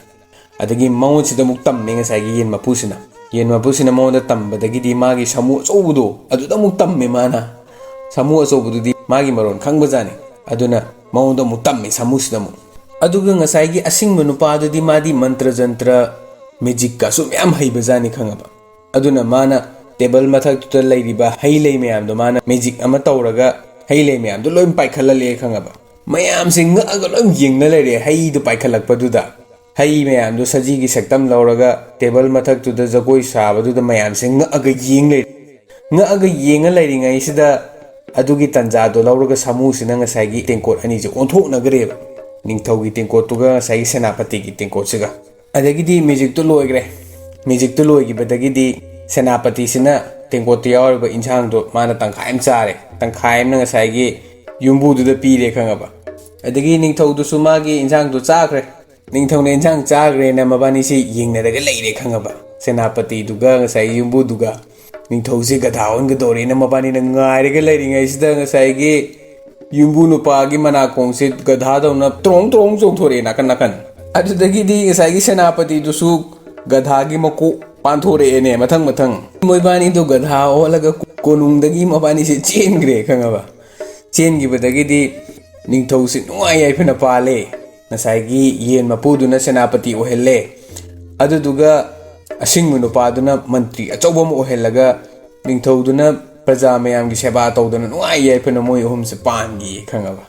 ꯑꯗꯒꯤ ꯃꯉꯣꯟꯁꯤꯗ ꯑꯃꯨꯛ ꯇꯝꯃꯦ ꯉꯁꯥꯏꯒꯤ ꯌꯦꯟ ꯃꯄꯨꯁꯤꯅ꯫ ꯌꯦꯟ ꯃꯄꯨꯁꯤꯅ ꯃꯉꯣꯟꯗ ꯇꯝꯕꯗꯒꯤꯗꯤ ꯃꯥꯒꯤ ꯁꯥꯃꯨ ꯑꯆꯧꯕꯗꯣ ꯑꯗꯨꯗ ꯑꯃꯨꯛ ꯇꯝꯃꯦ ꯃꯥꯅ꯫ ꯁꯥꯃꯨ ꯑꯆꯧꯕꯗꯨꯗꯤ ꯃꯥꯒꯤ ꯃꯔꯣꯟ ꯈꯪꯕꯖꯥꯠꯅꯤ꯫ ꯑꯗꯨꯅ ꯃꯉꯣꯟꯗ ꯑꯃꯨꯛ ꯇꯝꯃꯦ ꯁꯥꯃꯨꯁꯤꯗ ꯑꯃꯨꯛ꯫ ꯑꯗꯨꯒ ꯉꯁꯥꯏꯒꯤ ꯑꯁꯤꯡꯕ ꯅꯨꯄꯥꯗꯨꯗꯤ ꯃꯥꯗꯤ ꯃꯟꯇ꯭ꯔ ꯖꯟꯇ꯭ꯔ, ꯃꯦꯖꯤꯛꯀꯁꯨ ꯃꯌꯥꯝ ꯍꯩꯕꯖꯥꯠꯅꯤ ꯈꯪꯉꯕ꯫ ꯑꯗꯨꯅ ꯃꯥꯅ ꯇꯦꯕꯜ ꯃꯊꯛꯇꯨꯗ ꯂꯩꯔꯤꯕ ꯍꯩ ꯂꯩ ꯃꯌꯥꯝꯗꯣ ꯃꯥꯅ ꯃꯦꯖꯤꯛ ꯑꯃ ꯇꯧꯔꯒ ꯍꯩ ꯂꯩ ꯃꯌꯥꯝꯗꯣ ꯂꯣꯏ ꯄꯥꯏꯈꯠꯍꯜꯂꯦ ꯈꯪꯉꯕ꯫ ꯃꯌꯥꯝꯁꯦ ꯉꯛꯑꯒ ꯂꯣꯏ ꯌꯦꯡꯅ ꯂꯩꯔꯦ ꯍꯩꯗꯣ ꯄꯥꯏꯈꯠꯂꯛꯄꯗꯨꯗ꯫ ꯍꯩ ꯃꯌꯥꯝꯗꯣ ꯁꯖꯤꯒꯤ ꯁꯛꯇꯝ ꯂꯧꯔꯒ ꯇꯦꯕꯜ ꯃꯊꯛꯇꯨꯗ ꯖꯒꯣꯏ ꯁꯥꯕꯗꯨꯗ ꯃꯌꯥꯝꯁꯦ ꯉꯛꯑꯒ ꯌꯦꯡ ꯂꯩꯔꯦ꯫ ꯉꯛꯑꯒ ꯌꯦꯡꯉ ꯂꯩꯔꯤꯉꯩꯁꯤꯗ ꯑꯗꯨꯒꯤ ꯇꯟꯖꯥꯗꯣ ꯂꯧꯔꯒ ꯁꯥꯃꯨꯁꯤꯅ ꯉꯁꯥꯏꯒꯤ ꯇꯦꯡꯀꯣꯠ ꯑꯅꯤꯁꯦ ꯑꯣꯟꯊꯣꯛꯅꯈ꯭ꯔꯦꯕ, ꯅꯤꯡꯊꯧꯒꯤ ꯇꯦꯡꯀꯣꯠꯇꯨꯒ ꯉꯁꯥꯏꯒꯤ ꯁꯦꯅꯥꯄꯇꯤꯒꯤ ꯇꯦꯡꯀꯣꯠꯁꯤꯒ꯫ ꯑꯗꯒꯤꯗꯤ ꯃꯦꯖꯤꯛꯇꯨ ꯂꯣꯏꯈ꯭ꯔꯦ꯫ ꯃꯦꯖꯤꯛꯇꯨ ꯂꯣꯏꯈꯤꯕꯗꯒꯤꯗꯤ ꯁꯦꯅꯥꯄꯇꯤꯁꯤꯅ ꯇꯦꯡꯀꯣꯠꯇ ꯌꯥꯎꯔꯤꯕ ꯏꯟꯁꯥꯡꯗꯣ ꯃꯥꯅ ꯇꯪꯈꯥꯏ ꯑꯃ ꯆꯥꯔꯦ, ꯇꯪꯈꯥꯏ ꯑꯃꯅ ꯉꯁꯥꯏꯒꯤ ꯌꯨꯝꯕꯨꯗꯨꯗ ꯄꯤꯔꯦ ꯈꯪꯉꯕ꯫ ꯑꯗꯒꯤ ꯅꯤꯡꯊꯧꯗꯨꯁꯨ ꯃꯥꯒꯤ ꯏꯟꯁꯥꯡꯗꯣ ꯆꯥꯈ꯭ꯔꯦ꯫ ꯅꯤꯡꯊꯧꯅ ꯏꯟꯁꯥꯡ ꯆꯥꯈ꯭ꯔꯦꯅ ꯃꯕꯥꯅꯤꯁꯤ ꯌꯦꯡꯅꯔꯒ ꯂꯩꯔꯦ ꯈꯪꯉꯕ꯫ ꯁꯦꯅꯥꯄꯇꯤꯗꯨꯒ ꯉꯁꯥꯏ ꯌꯨꯝꯕꯨꯗꯨꯒ꯫ ꯅꯤꯡꯊꯧꯁꯦ ꯒꯙꯥ ꯑꯣꯟꯒꯗꯧꯔꯦꯅ ꯃꯕꯥꯅꯤꯅ ꯉꯥꯏꯔꯒ ꯂꯩꯔꯤꯉꯩꯁꯤꯗ ꯉꯁꯥꯏꯒꯤ ꯌꯨꯝꯕꯨ ꯅꯨꯄꯥꯒꯤ ꯃꯅꯥꯀꯣꯡꯁꯦ ꯒꯙꯥꯗꯧꯅ ꯇ꯭ꯔꯣꯡ ꯇ꯭ꯔꯣꯡ ꯆꯣꯡꯊꯣꯔꯛꯑꯦ ꯅꯥꯀꯟ ꯅꯥꯀꯟ꯫ ꯑꯗꯨꯗꯒꯤꯗꯤ ꯉꯁꯥꯏꯒꯤ ꯁꯦꯅꯥꯄꯇꯤꯗꯨꯁꯨ ꯒꯙꯥꯒꯤ ꯃꯀꯣꯛ ꯄꯥꯟꯊꯣꯔꯛꯑꯦꯅꯦ ꯃꯊꯪ ꯃꯊꯪ꯫ ꯃꯣꯏꯕꯥꯅꯤꯗꯣ ꯒꯙꯥ ꯑꯣꯜꯂꯒ ꯀꯣꯅꯨꯡꯗꯒꯤ ꯃꯕꯥꯅꯤꯁꯦ ꯆꯦꯟꯈ꯭ꯔꯦ ꯈꯪꯉꯕ꯫ ꯆꯦꯟꯈꯤꯕꯗꯒꯤꯗꯤ ꯅꯤꯡꯊꯧꯁꯦ ꯅꯨꯡꯉꯥꯏ ꯌꯥꯏꯐꯅ ꯄꯥꯜꯂꯦ꯫ ꯉꯁꯥꯏꯒꯤ ꯌꯦꯟ ꯃꯄꯨꯗꯨꯅ ꯁꯦꯅꯥꯄꯇꯤ ꯑꯣꯏꯍꯜꯂꯦ꯫ ꯑꯗꯨꯗꯨꯒ ꯑꯁꯤꯡꯕ ꯅꯨꯄꯥꯗꯨꯅ ꯃꯟꯇ꯭ꯔꯤ ꯑꯆꯧꯕ ꯑꯃ ꯑꯣꯏꯍꯜꯂꯒ ꯅꯤꯡꯊꯧꯗꯨꯅ ꯄ꯭ꯔꯖꯥ ꯃꯌꯥꯝꯒꯤ ꯁꯦꯕꯥ ꯇꯧꯗꯅ ꯅꯨꯡꯉꯥꯏ ꯌꯥꯏꯐꯅ ꯃꯣꯏ ꯑꯍꯨꯝꯁꯦ ꯄꯥꯟꯈꯤ ꯈꯪꯉꯕ꯫